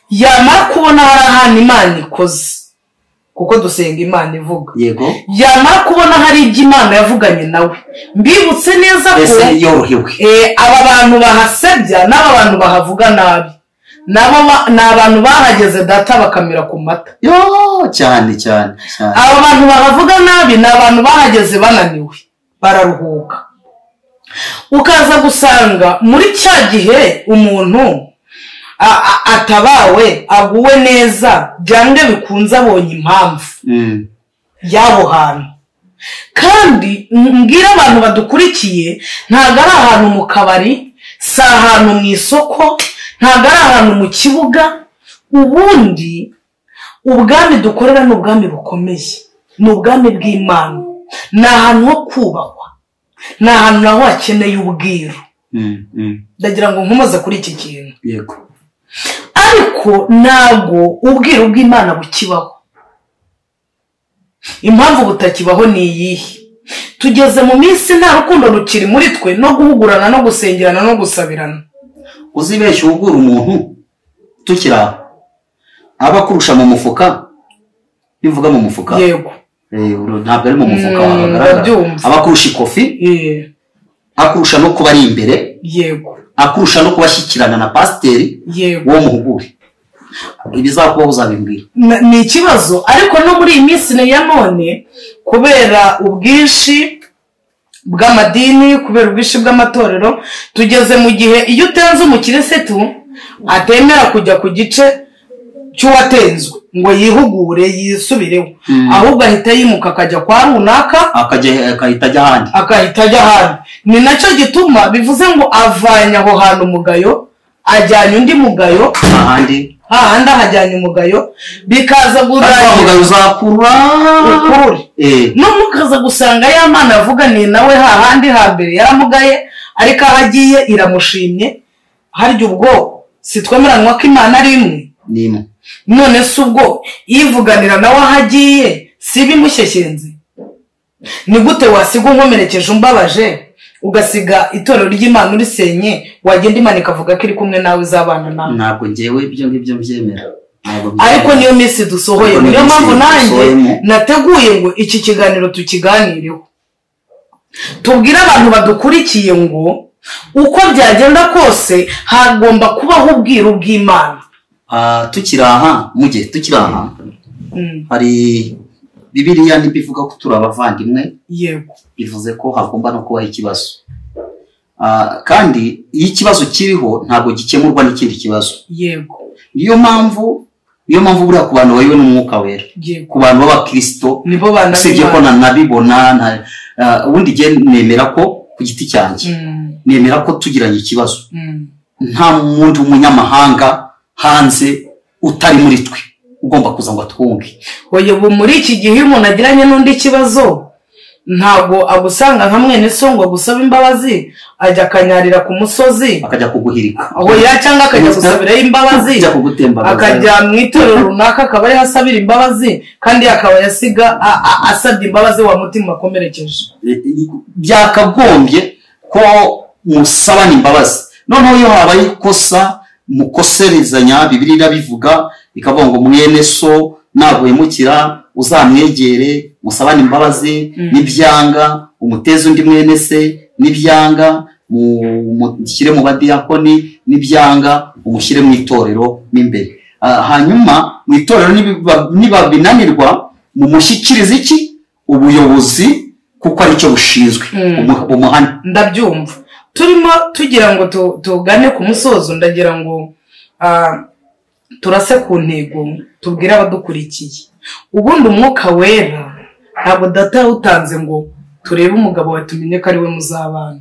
yamara kubona hari ahantu Imana ikoze, kuko dusenga Imana ivuga. Yego. Yamara kubona hari ibyo Imana yavuganye nawe. Mbibutse neza ko aba bantu bahasebya n'aba bantu bahavuga nabi, nabo ni abantu bahageze data bakamira ku mata. Yo, cyane cyane. Aba bantu bahavuga nabi ni abantu bahageze bananiwe, bararuhuka. Ukaza gusanga muri cya gihe umuntu atabawe aguwe neza, byange bikunze abonye impamvu. y'aho hantu. Kandi mbwira abantu badukurikiye, ntabwo ari ahantu mu kabari, si ahantu mu isoko, ntabwo ari ahantu mu kibuga. Ubundi ubwami dukorera ni ubwami bukomeye, ni ubwami bw'Imana, ni ahantu ho kubahwa, ni ahantu naho hakeneye ubwiru. Ndagira ngo nkomoze kuri iki kintu. Yego. Ariko ntabwo ubwiru bw'Imana bukibaho. Impamvu butakibaho ni iyihe? Tugeze mu minsi nta rukundo rukiri muri twe, no guhugurana no gusengerana no gusabirana. Uzibeshya uhugura umuntu tukiri aho, aba akurusha mu mufuka. Bivuga mu mufuka. Yego. Ntabwo ari mu mufuka hagaragara. Aba akurusha ikofi. Akurusha no kuba ari imbere. Yego. Akurusha no kubashyikirana na pasiteri. Yego. Uwo muhugure. Ibizakubaho uzabimbwira. Ni ikibazo. Ariko no muri iyi minsi ya none, kubera ubwinshi bw'amadini, kubera ubwinshi bw'amatorero, tugeze mu gihe iyo utenze umukirisitu atemera kujya ku gice cy'uwatenzwe ngo yihugure yisubireho, ahubwo ahita yimuka akajya kwa runaka, akahita ajya ahandi, akahita ajya ahandi. Ni nacyo gituma bivuze ngo avanye aho hantu umugayo, ajyanye undi mugayo ahandi, hahandi ahajyanye umugayo, bikaza gurangira umugayo uzakurura ukurure. None ukaza gusanga ya Mana avuga ni nawe hahandi hambere yaramugaye, ariko aho agiye iramushimye. Harya ubwo si twemeranwa ko Imana ari imwe? Ni imwe. None se ubwo ivuganira nawe aho agiye si bimushyekenze? Ni gute wasiga unkomerekeje umbabaje, ugasiga itorero ry'Imana urisenye, wagenda Imana ikavuga ko iri kumwe nawe izabana nawe? Ntabwo ngewe ibyo ngibyo mbyemera. Ariko niyo minsi dusohoye, niyo mpamvu nanjye nateguye ngo iki kiganiro tukiganireho, tubwire abantu badukurikiye ngo uko byagenda kose hagomba kubaho ubwiru bw'Imana. Tukiri aha mujye, tukiri aha hari Bibiliya ntibivuga ko turi abavandimwe. Yego. Bivuze ko hagomba no kubaho ikibazo. Kandi iyo ikibazo kiriho ntabwo gikemurwa n'ikindi kibazo. Yego. Niyo mpamvu buriya ku bantu bayobowe n'Umwuka Wera, ku bantu b'Abakristo, usibye ko nanabibona, ubundi jye nemera ko ku giti cyanjye, nemera ko tugiranye ikibazo nta wundi umunyamahanga hanze utari muri twe ugomba kuza ngo atwunge. Oya, ubu muri iki gihe iyo umuntu agiranye n'undi kibazo, ntabwo agusanga nka mwene so ngo agusaba imbabazi, ajya akanyarira ku musozi, akajya kuguhirika. Oya, cyangwa akajya gusabirayo imbabazi, akajya mu itorero runaka akaba ariho asabira imbabazi, kandi akaba yasiga asabye imbabazi wa mutima akomerekeje. Byakagombye ko musabana imbabazi. Noneho iyo habaye ikosa mukoserezanya, Bibiliya irabivuga ikavuga ngo mwene so naguhemukira uzamwegere musabane imbabazi, nibyanga umuteze undi mwene se, nibyanga mushyire mu badiyakoni, nibyanga umushyire mu itorero n'imbere. Hanyuma mu itorero niba binanirwa mumushyikirize iki? Ubuyobozi, kuko aricyo bushinzwe umuhane. Ndabyumva. Turimo tugira ngo tugane ku musozo, ndagira ngo turase ku ntego, tubwire abadukurikiye. Ubundi Umwuka Wera ntabwo data yawutanze ngo turebe umugabo we tumenye ko ari we muzabana.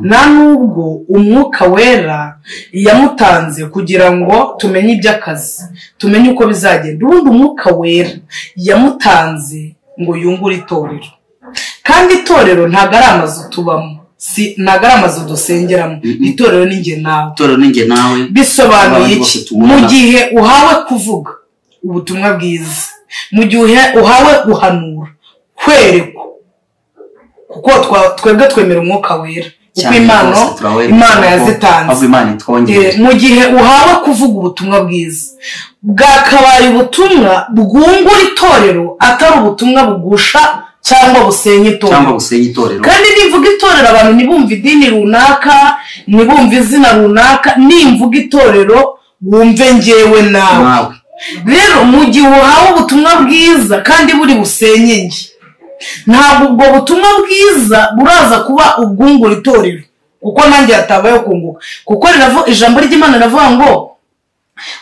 Nta nubwo Umwuka Wera yamutanze kugira ngo tumenye iby'akazi, tumenye uko bizagenda. Ubundi Umwuka Wera yamutanze ngo yungure itorero. Kandi itorero ntabwo ari amazu tubamo, si ntabwo ari amazu dusengeramo. Itorero ni njye nawe. Itorero ni njye nawe. Bisobanuye iki? Mu gihe uhawe kuvuga ubutumwa bwiza, mu gihe uhawe guhanura, kwerekwa, kuko twebwe twemera Umwuka Wera, kuko Imana yazitanze. Mu gihe uhawe kuvuga ubutumwa bwiza, bwakabaye ubutumwa bwungura itorero, atari ubutumwa bugusha cyangwa busenya itorero. Kandi nimvuga itorero abantu ntibumve idini runaka, ntibumve izina runaka, nimvuga itorero wumve njyewe nawe. Rero mu gihe uhawe ubutumwa bwiza kandi buri busenye nge, ntabwo ubwo butumwa bwiza buraza kuba ubwungura itorero, kuko nanjye hatabayeho kunguka. Kuko ijambo ry'Imana riravuga ngo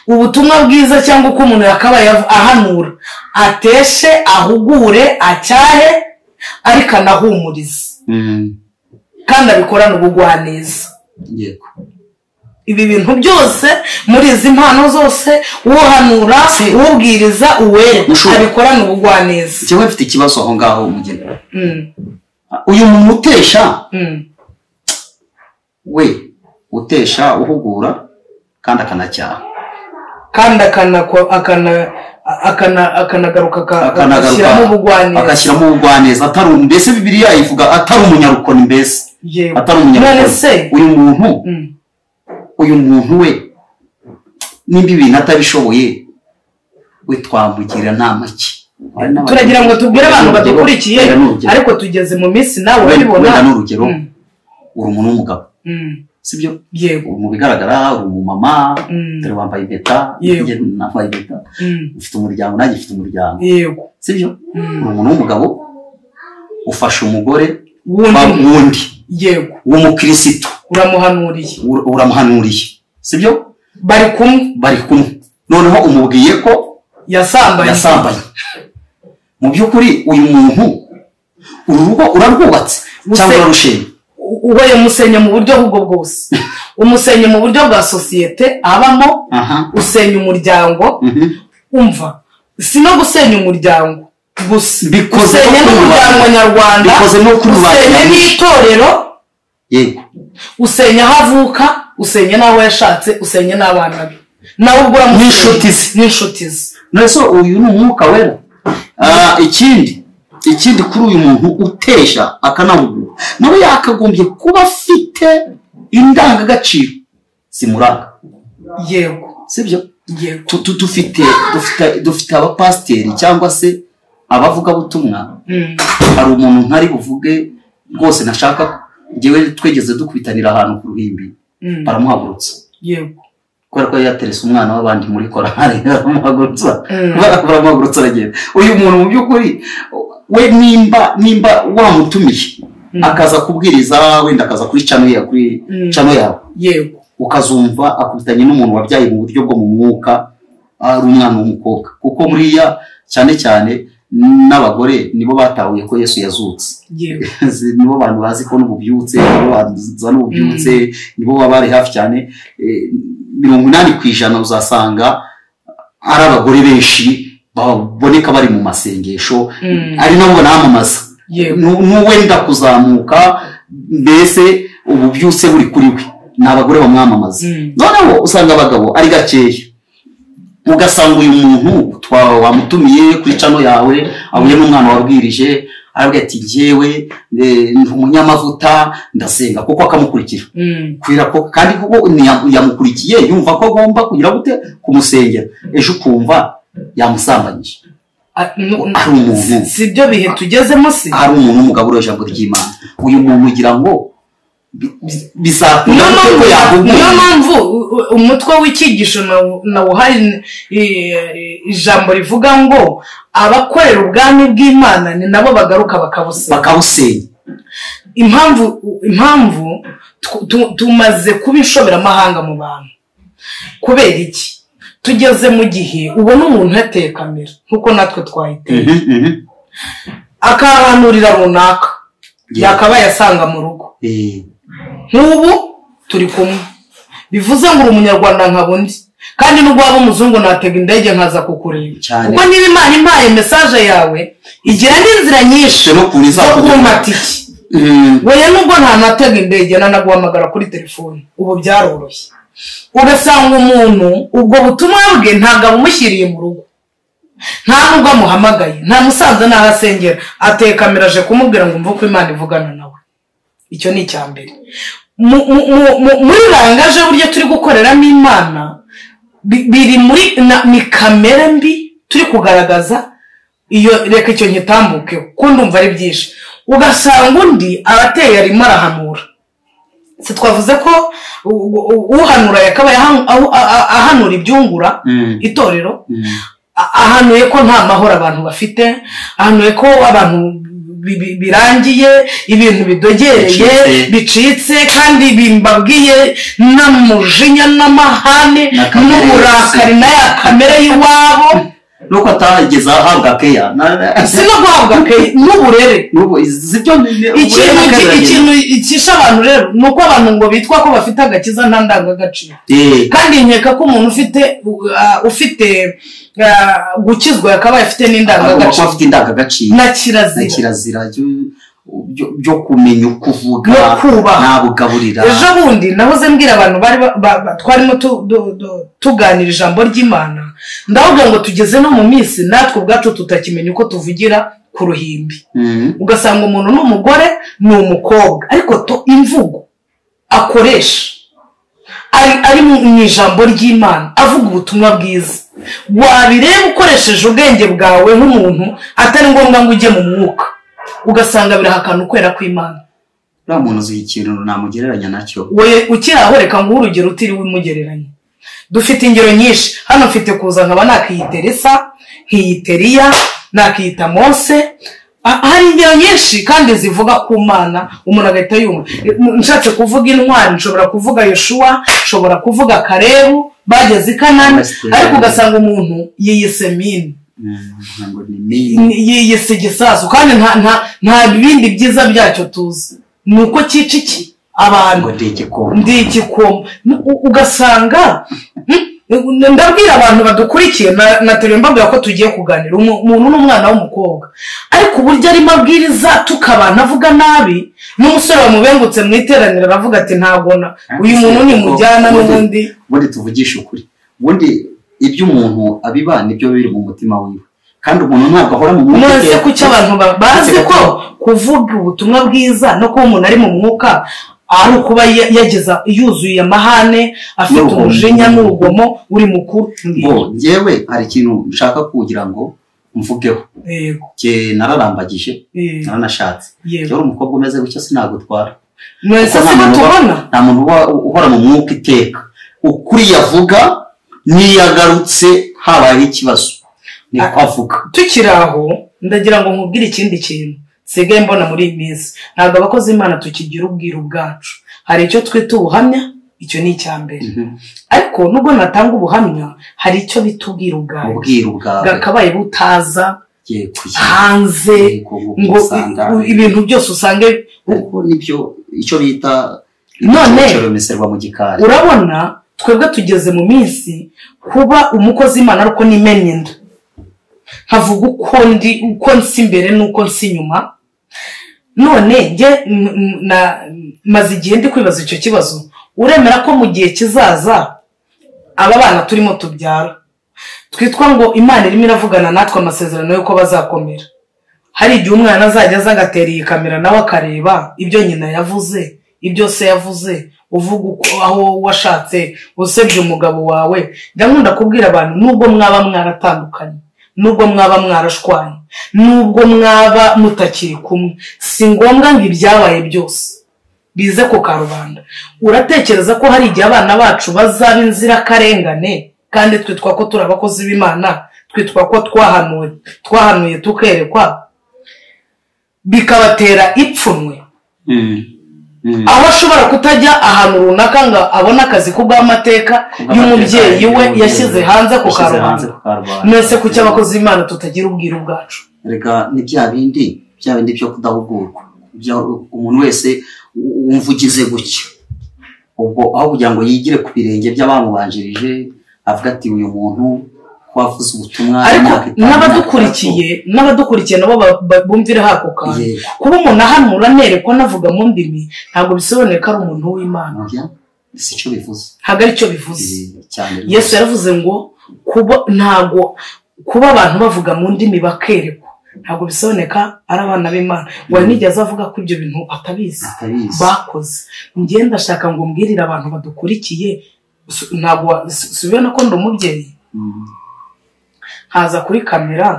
Ubutumwa bwiza cyangwa uko umuntu yakabaye ahanura, ateshe, ahugure, acyahe, ariko anahumurize. Kandi abikorane ubugwaneza. Yego. Ibi bintu byose muri izi mpano zose, uhanura, ubwiriza, uwere, abikorane ubugwaneza. Njyewe mfite ikibazo aho ngaho umugeni. Uyu muntu utesha, we utesha uhugura kandi akanacyaha, kandi akanagaruka agashyiramo ubugwaneza, atari mbese Bibiliya ivuga atari umunyarukoni, mbese atari umunyarukoni. Uyu muntu we nimba ibintu atabishoboye we twamugira nama ki? Turagira ngo tubwire abantu badukurikiye, ariko tugeze mu minsi nawe urabibona. Wenda n'urugero, uri umuntu w'umugabo, sibyo? Yego. Mu bigaragara uri umumama, dore wambaye impeta, njye nambaye impeta, ufite umuryango, nanjye mfite umuryango. Yego. Sibyo? Uri umuntu w'umugabo, ufashe umugore wundi, yego, w'umukirisitu, uramuhanuriye, sibyo? Bari kumwe, noneho umubwiye ko yasambanye. Mu by'ukuri uyu muntu uru rugo urarwubatse cyangwa urarushenye? Ubaye umusenya mu buryo ubwo bwose, umusenya mu buryo bwa sosiyete abamo, usenya umuryango. Umva, si no gusenya umuryango gusa, usenya n'umuryango nyarwanda, usenya n'itorero, yego, usenya aho avuka, usenya n'aho yashatse, usenya n'abana be, nawe ubwo n'inshuti ze. None se uyu ni umwuka wera? Ikindi kuri uyu muntu utesha akanahugura, nawe yakagombye kuba afite indangagaciro zimuranga. Yego. Sibyo? Yego. Dufite abapasiteri cyangwa se abavugabutumwa. Hari umuntu ntari buvuge rwose nashaka, njyewe twegeze dukubitanira ahantu ku ruhimbi, baramuhagurutsa. Yego. Kubera ko yaterese umwana w'abandi muri korali, baramuhagurutsa aragenda. Uyu muntu mu by'ukuri we nimba wamutumiye akaza kubwiriza, wenda akaza kuri channel ya kuri channel yawe, yego, ukazumva akubitanye n'umuntu wabyaye mu buryo bwo mu mwuka, ari umwana w'umukobwa, kuko buriya cyane cyane n'abagore nibo batahuye ko Yesu yazutse. Yego. Nibo bantu bazi ko n'ububyutse, nibo bazana ububyutse, nibo baba bari hafi cyane. 80% uzasanga ari abagore benshi baboneka bari mu masengesho, ari nabo banamamaza. N'uwenda kuzamuka mbese ububyutse buri kuri we, ni abagore bamwamamaza. Noneho usanga abagabo ari gakeya, ugasanga uyu muntu wamutumiye kuri channel yawe, ahuye n'umwana wabwirije, aravuga ati njyewe ndi umunyamavuta ndasenga, kuko akamukurikira. Kwira ko kandi kuko yamukurikiye yumva ko agomba kugira gute kumusengera, ejo ukumva yamusambanyije. Ari umuntu, si byo bihe tugezemo, si ari umuntu w'umugabo uriho ijambo ry'Imana. Uyu muntu ugira ngo bizakunda ko yahuguye. Niyo mpamvu umutwe w'icyigisho nawuhaye ijambo rivuga ngo abakorera ubwami bw'Imana ni nabo bagaruka bakabusenya. Impamvu tumaze kuba inshoberamahanga mu bantu kubera iki? Tugeze mu gihe ubona umuntu yateye kamera nkuko natwe twayiteye, akahanurira runaka yakabaye asanga mu rugo. Nk'ubu turi kumwe, bivuze ngo uri umunyarwanda nka bundi, kandi nubwo waba umuzungu natega indege nkaza kukureba, kuko niba Imana impaye message yawe igira n'inzira nyinshi zo kumpa tike. Weya nubwo ntanatega indege nanaguhamagara kuri telefone, ubu byaroroshye. Ugasanga umuntu ubwo butumwa bwe ntabwo abumushyiriye mu rugo, nta nubwo amuhamagaye, nta musanze n'aho asengera, ateye kamera aje kumubwira ngo umve uko Imana ivugana nawe. Icyo ni icya mbere. Muri rangaje buryo turi gukoreramo Imana biri muri ni kamere mbi turi kugaragaza. Iyo reka icyo nyitambuke kuko ndumva ari byinshi. Ugasanga undi abateye arimo arahanura, si twavuze ko uhanura yakabaye ahanura ibyungura itorero, ahanuye ko nta mahoro abantu bafite, ahanuye ko abantu birangiye, ibintu bidogereye, bicitse, kandi bimbabwiye n'amujinya n'amahane n'uburakari na ya kamere y'iwabo, nuko atageze ahabwa keya, si no guhabwa keya, n'uburere. Ikintu icisha abantu rero ni uko abantu ngo bitwa ko bafite agakiza nta ndangagaciro, kandi nkeka ko umuntu ufite gukizwa yakabaye afite n'indangagaciro na kirazira byo kumenya uko uvuga nabugaburira. Ejo bundi nahoze mbwira abantu bari twarimo tuganira ijambo ry'Imana, ndavuga ngo tugeze no mu minsi natwe ubwacu tutakimenya uko tuvugira ku ruhimbi. Ugasanga umuntu ni umugore ni umukobwa, ariko imvugo akoresha ari mu ijambo ry'Imana avuga ubutumwa bwiza, wabireba ukoresheje ubwenge bwawe nk'umuntu, atari ngombwa ngo ujye mu mwuka, ugasanga birahakana ukwera kw'Imana. Uriya muntu uzi ikintu namugereranya nacyo? We ukiri aho reka nguhe urugero utiriwe umugereranya. Dufite ingero nyinshi hano, mfite kuza nkaba nakiyita Elisa, nkiyita Eliya, nakiyita Mose. Hari ingero nyinshi kandi zivuga ku Mana, umuntu agahita yumva. Nshatse kuvuga intwari nshobora kuvuga Yoshuwa, nshobora kuvuga Kalebu bageze i Kanani, ariko ugasanga umuntu yiyise Mini, yiyise igisasu, kandi nta bindi byiza byacyo tuzi, ni uko cyica iki abantu, ndi igikoma. Ugasanga ndabwira abantu badukurikiye, nateruye mbabwira ko tugiye kuganira umuntu n'umwana w'umukobwa, ariko uburyo arimo abwiriza tukabana avuga nabi, n'umusore wamubengutse mu iteraniro aravuga ati ntagona uyu muntu nimujyana n'ubundi. Ubundi tuvugishe ukuri, ubundi ibyo umuntu abiba nibyo biri mu mutima wiwe, kandi umuntu ntabwo ahora mu mwuka. None kuki abantu bazi ko kuvuga ubutumwa bwiza no kuba umuntu ari mu mwuka ari ukuba yageza yuzuye amahane, afite umujinya n'urugomo, uri mukuru? Njyewe hari ikintu nshaka kugira ngo mvugeho. Yego, nararambagije, naranashatse. Njyewe umukobwa umeze gutya sinagutwara. None se tubona nta muntu uhora mu mwuka iteka, ukuri yavuga niyagarutse habaye ikibazo niko avuga. Tukiri aho ndagira ngo nkubwire ikindi kintu nsigaye mbona muri iyi minsi. Ntabwo abakozi Imana tukigira ubwiru bwacu. Hari icyo twita ubuhamya, icyo ni icya mbere. Ariko nubwo natanga ubuhamya, hari icyo bita ubwiru bwawe bwakabaye butaza hanze, ngo ibintu byose usange nibyo icyo bita none urabona twebwe tugeze mu minsi kuba umukozi Imana ariko nimennye inda, nkavuga uko ndi, uko nsi imbere n'uko nsi inyuma. None njye maze igihe ndi kwibaza icyo kibazo. Uremera ko mu gihe kizaza aba bana turimo tubyara twitwa ngo Imana irimo iravugana natwe amasezerano y'uko bazakomera, hari igihe umwana azajya aza agatera iyi kamera nawe akareba ibyo nyina yavuze, ibyo se yavuze, uvuga uko aho washatse, usebye umugabo wawe. Njya nkunda kubwira abantu, nubwo mwaba mwaratandukanye, nubwo mwaba mwarashwanye, nubwo mwaba mutakiri kumwe, si ngombwa ngo ibyabaye byose bize ku karubanda. Uratekereza ko hari igihe abana bacu bazaba inzirakarengane, kandi twitwa ko turi abakozi b'Imana, twitwa ko twahanuye tukerekwa, bikabatera ipfunwe? Aho ashobora kutajya ahantu runaka ngo abone akazi kubw'amateka y'umubyeyi we yashyize hanze ku karubanda. Mwese kuki abakozi b'Imana tutagira ubwiru bwacu? Reka ni bya bindi byo kudahugurwa. Umuntu wese wumva ugize gutya, ubwo aho kugira ngo yigire ku birenge by'abamubanjirije, avuga ati uyu muntu wavuze ubutumwa. Ariko n'abadukurikiye nabo bumvira hako kantu. Kuba umuntu ahanura anerekwa anavuga mu ndimi ntabwo bisobanuye ko ari umuntu w'Imana. Si cyo bivuze, ntabwo ari cyo bivuze. Yesu yaravuze ngo kuba ntabwo kuba abantu bavuga mu ndimi bakerekwa ntabwo bisoneka ari abana b'Imana. Wanigeze avuga ko ibyo bintu atabizi bakoze. Njye ndashaka ngo mbwirire abantu badukurikiye, ntabwo subibona ko ndi umubyeyi nkaza kuri kamera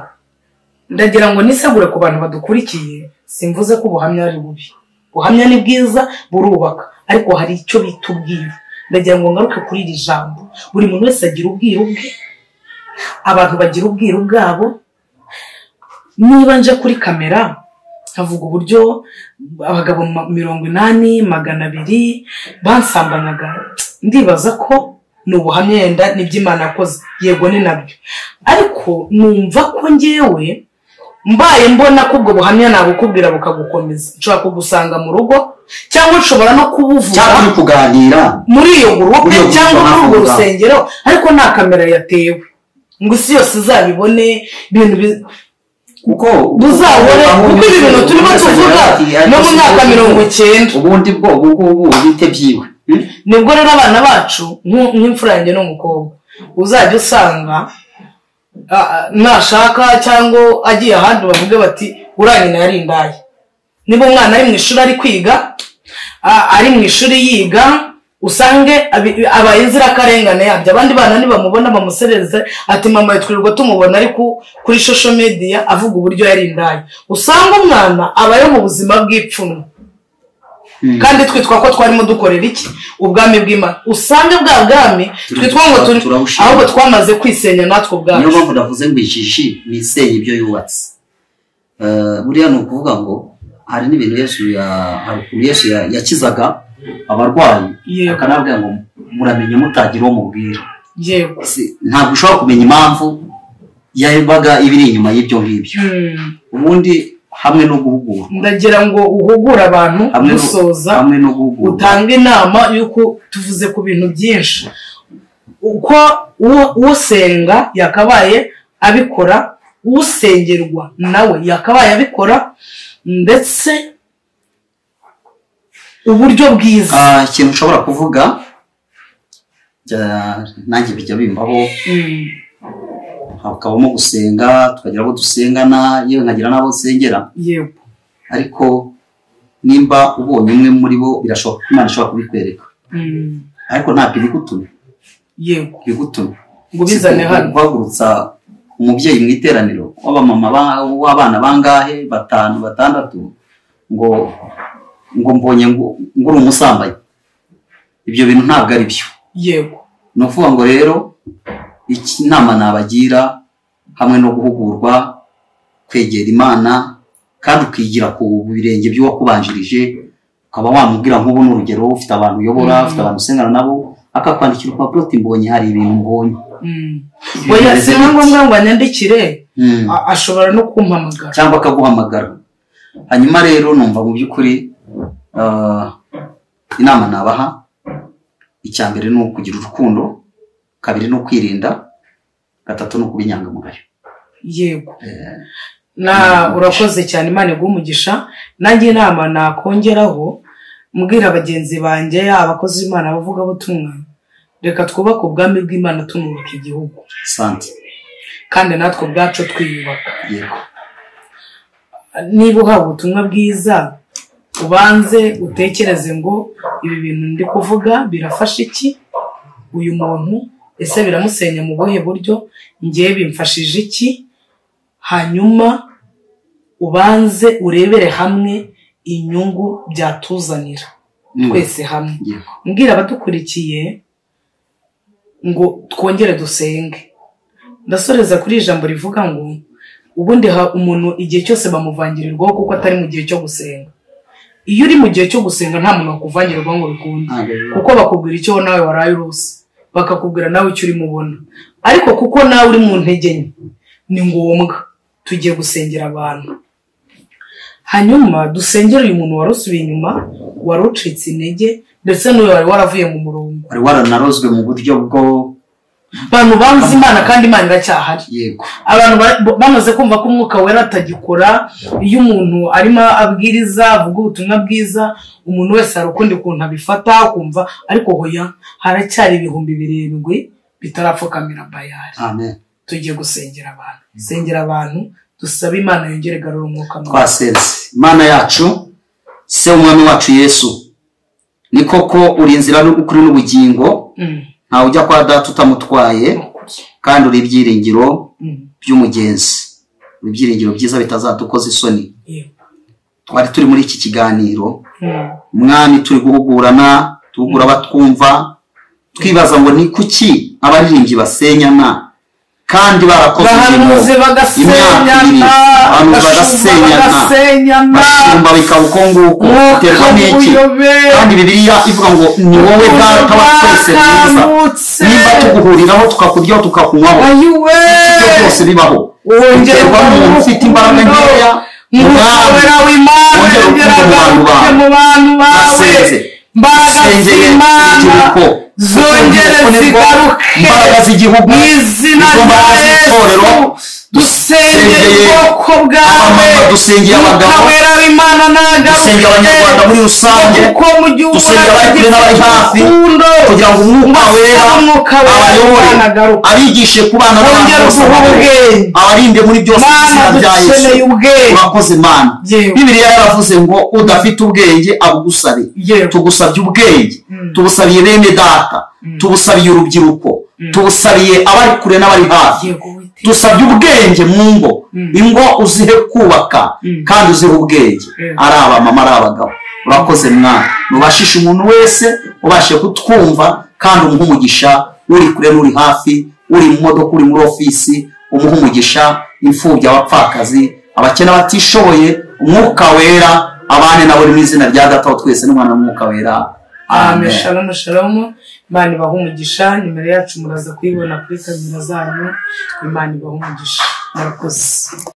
ndagira ngo nisegure ku bantu badukurikiye, simvuze ko ubuhamya ari bubi. Ubuhamya ni bwiza, burubaka, ariko hari icyo bita ubwiru. Ndagira ngo ngaruke kuri iri jambo. Buri muntu wese agira ubwiru bwe, abantu bagira ubwiru bwabo. Niba nje kuri kamera Nkavuga uburyo abagabo 80 200 bansambanaga. Ndibaza ko ni ubuhamya yenda nibyo Imana yakoze, yego ni nabyo, ariko numva ko ngewe mbaye mbona ko ubwo buhamya nabukubwira bukagukomeza. Nshobora kugusanga mu rugo cyangwa nshobora no kubuvuga cyangwa uri kuganira muri iyo gurupe cyangwa muri urwo rusengero, ariko nta kamera yatewe ngo isi yose izabibone ibintu kuko buzahore, kuko ibi bintu turimo tuvuga no mu myaka 90 ubundi bwo ubu bite byiwe. Nibwo rero abana bacu nk'imfura yanjye n'umukobwa uzajya usanga nashaka cyangwa agiye ahandi bavuge bati uriya nyina yari indaya. Niba umwana ari mu ishuri ari kwiga, ari mu ishuri yiga, usange abaye inzirakarengane yabyo. Abandi bana nibamubona bamusereze ati mama twirirwa tumubona ariko kuri social media avuga uburyo yari indaya. Usanga umwana abaye mu buzima bw'ipfunwe. Kandi twitwa ko twarimo dukorera iki? Ubwami bw'Imana. Usange bwa bwami twitwa ngo turi ahubwo twamaze kwisenya natwe ubwacu. Niyo mpamvu ndavuze ngo ijiji nisenya ibyo yubatse. Buriya ni ukuvuga ngo hari n'ibintu Yesu yakizaga abarwayi akanabwira ngo muramenye mutagira uwo mubwira. Yego. Ntabwo ushobora kumenya impamvu yabaga ibiri inyuma y'ibyo ngibyo. Ubundi hamwe no guhugura, ndagira ngo uhugure abantu gusoza, hamwe no guhugura, utanga inama yuko tuvuze ku bintu byinshi, uko usenga yakabaye abikora, usengerwa nawe yakabaye abikora, ndetse uburyo bwiza. Ikintu ushobora kuvuga nanjye bijya bimbaho, hakabamo gusenga, tukagira abo dusengana, yewe nkagira n'abo nsengera. Yego. Ariko nimba ubonye umwe muri bo birashoboka ko Imana ishobora kubikwereka. Ariko ntabwo ibigutumye. Yego. Ibigutumye. Ngo bizane hano. Guhagurutsa umubyeyi mu iteraniro w'abamama w'abana bangahe, 5 6, ngo mbonye ngo uri umusambanyi. Ibyo bintu ntabwo ari byo. Yego. Ni ukuvuga ngo rero inama nabagira hamwe no guhugurwa, kwegera Imana, kandi ukigira ku birenge by'uwakubanjirije, ukaba wamubwira nk'ubu n'urugero ufite abantu uyobora, ufite abantu usengana nabo, akakwandikira urupapuro uti mbonye hari ibintu mbonye. Oya, si ngombwa ngo anyandikire, ashobora no kumpamagara cyangwa akaguhamagara. Hanyuma rero numva mu by'ukuri inama nabaha, icya mbere ni ukugira urukundo, 2 ni ukwirinda, 3 ni ukuba inyangamugayo. Yego. Na urakoze cyane, Imana iguhe umugisha. Nanjye inama nakongeraho mbwira bagenzi banjye abakozi b'Imana bavuga butumwa, reka twubake ubwami bw'Imana tunubaka igihugu. Sante. Kandi natwe ubwacu twiyubaka. Yego. Niba uhawe ubutumwa bwiza ubanze utekereze ngo ibi bintu ndi kuvuga birafasha iki uyu muntu, ese biramusenya mu buhe buryo, ngiye bimfashije iki? Hanyuma ubanze urebere hamwe inyungu byatuzanira twese hamwe. Mbwira abadukurikiye ngo twongere dusenge. Ndasoreza kuri ijambo rivuga ngo ubundi umuntu igihe cyose bamuvangirirwaho kuko atari mu gihe cyo gusenga. Iyo uri mu gihe cyo gusenga nta muntu wakuvangirirwaho ngo bikunde, kuko bakubwira icyo nawe waraye urose, bakakubwira nawe icyo urimo ubona. Ariko kuko nawe uri mu ntege nke, ni ngombwa tugiye gusengera abantu. Hanyuma dusengere uyu muntu warusubiye inyuma, warucitse intege, ndetse n'uyu wari waravuye mu murongo, wari waranarozwe mu buryo bwo abantu banze Imana, kandi Imana iracyahari. Yego. Abantu bamaze kumva ko umwuka wera atagikora. Iyo umuntu arimo abwiriza avuga ubutumwa bwiza, umuntu wese hari ukundi kuntu abifata akumva, ariko hoya haracyari 7,000 bitarapfukamira Bayali. Amen. Tugiye gusengera abantu. Sengera abantu, dusabe Imana yongere garura umwuka mwiza. Twasenze. Imana yacu, se umwami wacu Yesu, ni koko uri inzira n'ukuri n'ubugingo. Ntawe ujya kwa data utamutwaye, kandi uri ibyiringiro by'umugenzi, uri ibyiringiro byiza bitazadukoza isoni. Twari turi muri iki kiganiro, Mwami, turi guhugurana, duhugura abatwumva, twibaza ngo ni kuki abaririmbyi basenyana, Kandi barakoze Bahanuzi bagasenyana, bagasenyana, bashumba bikaba uko nguko, biterwa n'iki? Kandi Bibiliya ivuga ngo ni wowe Data wa twese mwiza, nimba tuguhuriraho tukakuryaho tukakunywaho, ibyo byose bibaho, biterwa n'umuntu ufite imbaraga nkeya. Umwuka w'Imana yongera mu bantu bawe, imbaraga z'Imana zongere zigaruke imbaraga z'igihugu, mu izina rya Yesu. Dusengeye ubwoko bwawe, dusengeye abagabo, Umwuka wera w'Imana nagaruke, dusengeye Abanyarwanda muri rusange, kuko mu gihugu dusengeye abari kure n'abari hafi, urukundo, kugira ngo Umwuka Wera Umwuka Wera abayobore, w'Imana agaruke, abigishe kubana n'abantu wongere bose uguhe amahoro, ubwenge. abarinde muri byose mu Mana, izina rya Yesu. dukeneye ubwenge. Urakoze Mana. Yewe. Bibiliya yaravuze ngo udafite ubwenge abugusabe. Yewe. Tugusabye ubwenge, tubusabiye bene data, tubusabiye urubyiruko, tubusabiye abari kure n'abari hafi. Yego, Uwiteka. Dusabye ubwenge mu ngo, ingo uzihe kubaka kandi uzihe ubwenge, ari abamama ari abagabo. Urakoze mwana, nubashishe umuntu wese ubashe kutwumva, kandi umuhe umugisha, uri kure n'uri hafi, uri mu modoka, uri muri ofisi, umuhe umugisha, imfubyi, abapfakazi, abakene, abatishoboye, Umwuka Wera abane nabo, mu izina rya Data wa twese n'Umwana n'Umwuka Wera. Amen. Shalom, shalom. Imana ibahe umugisha. Nimero yacu muraza kuyibona kuri kamera zanyu. Imana ibahe umugisha. Murakoze.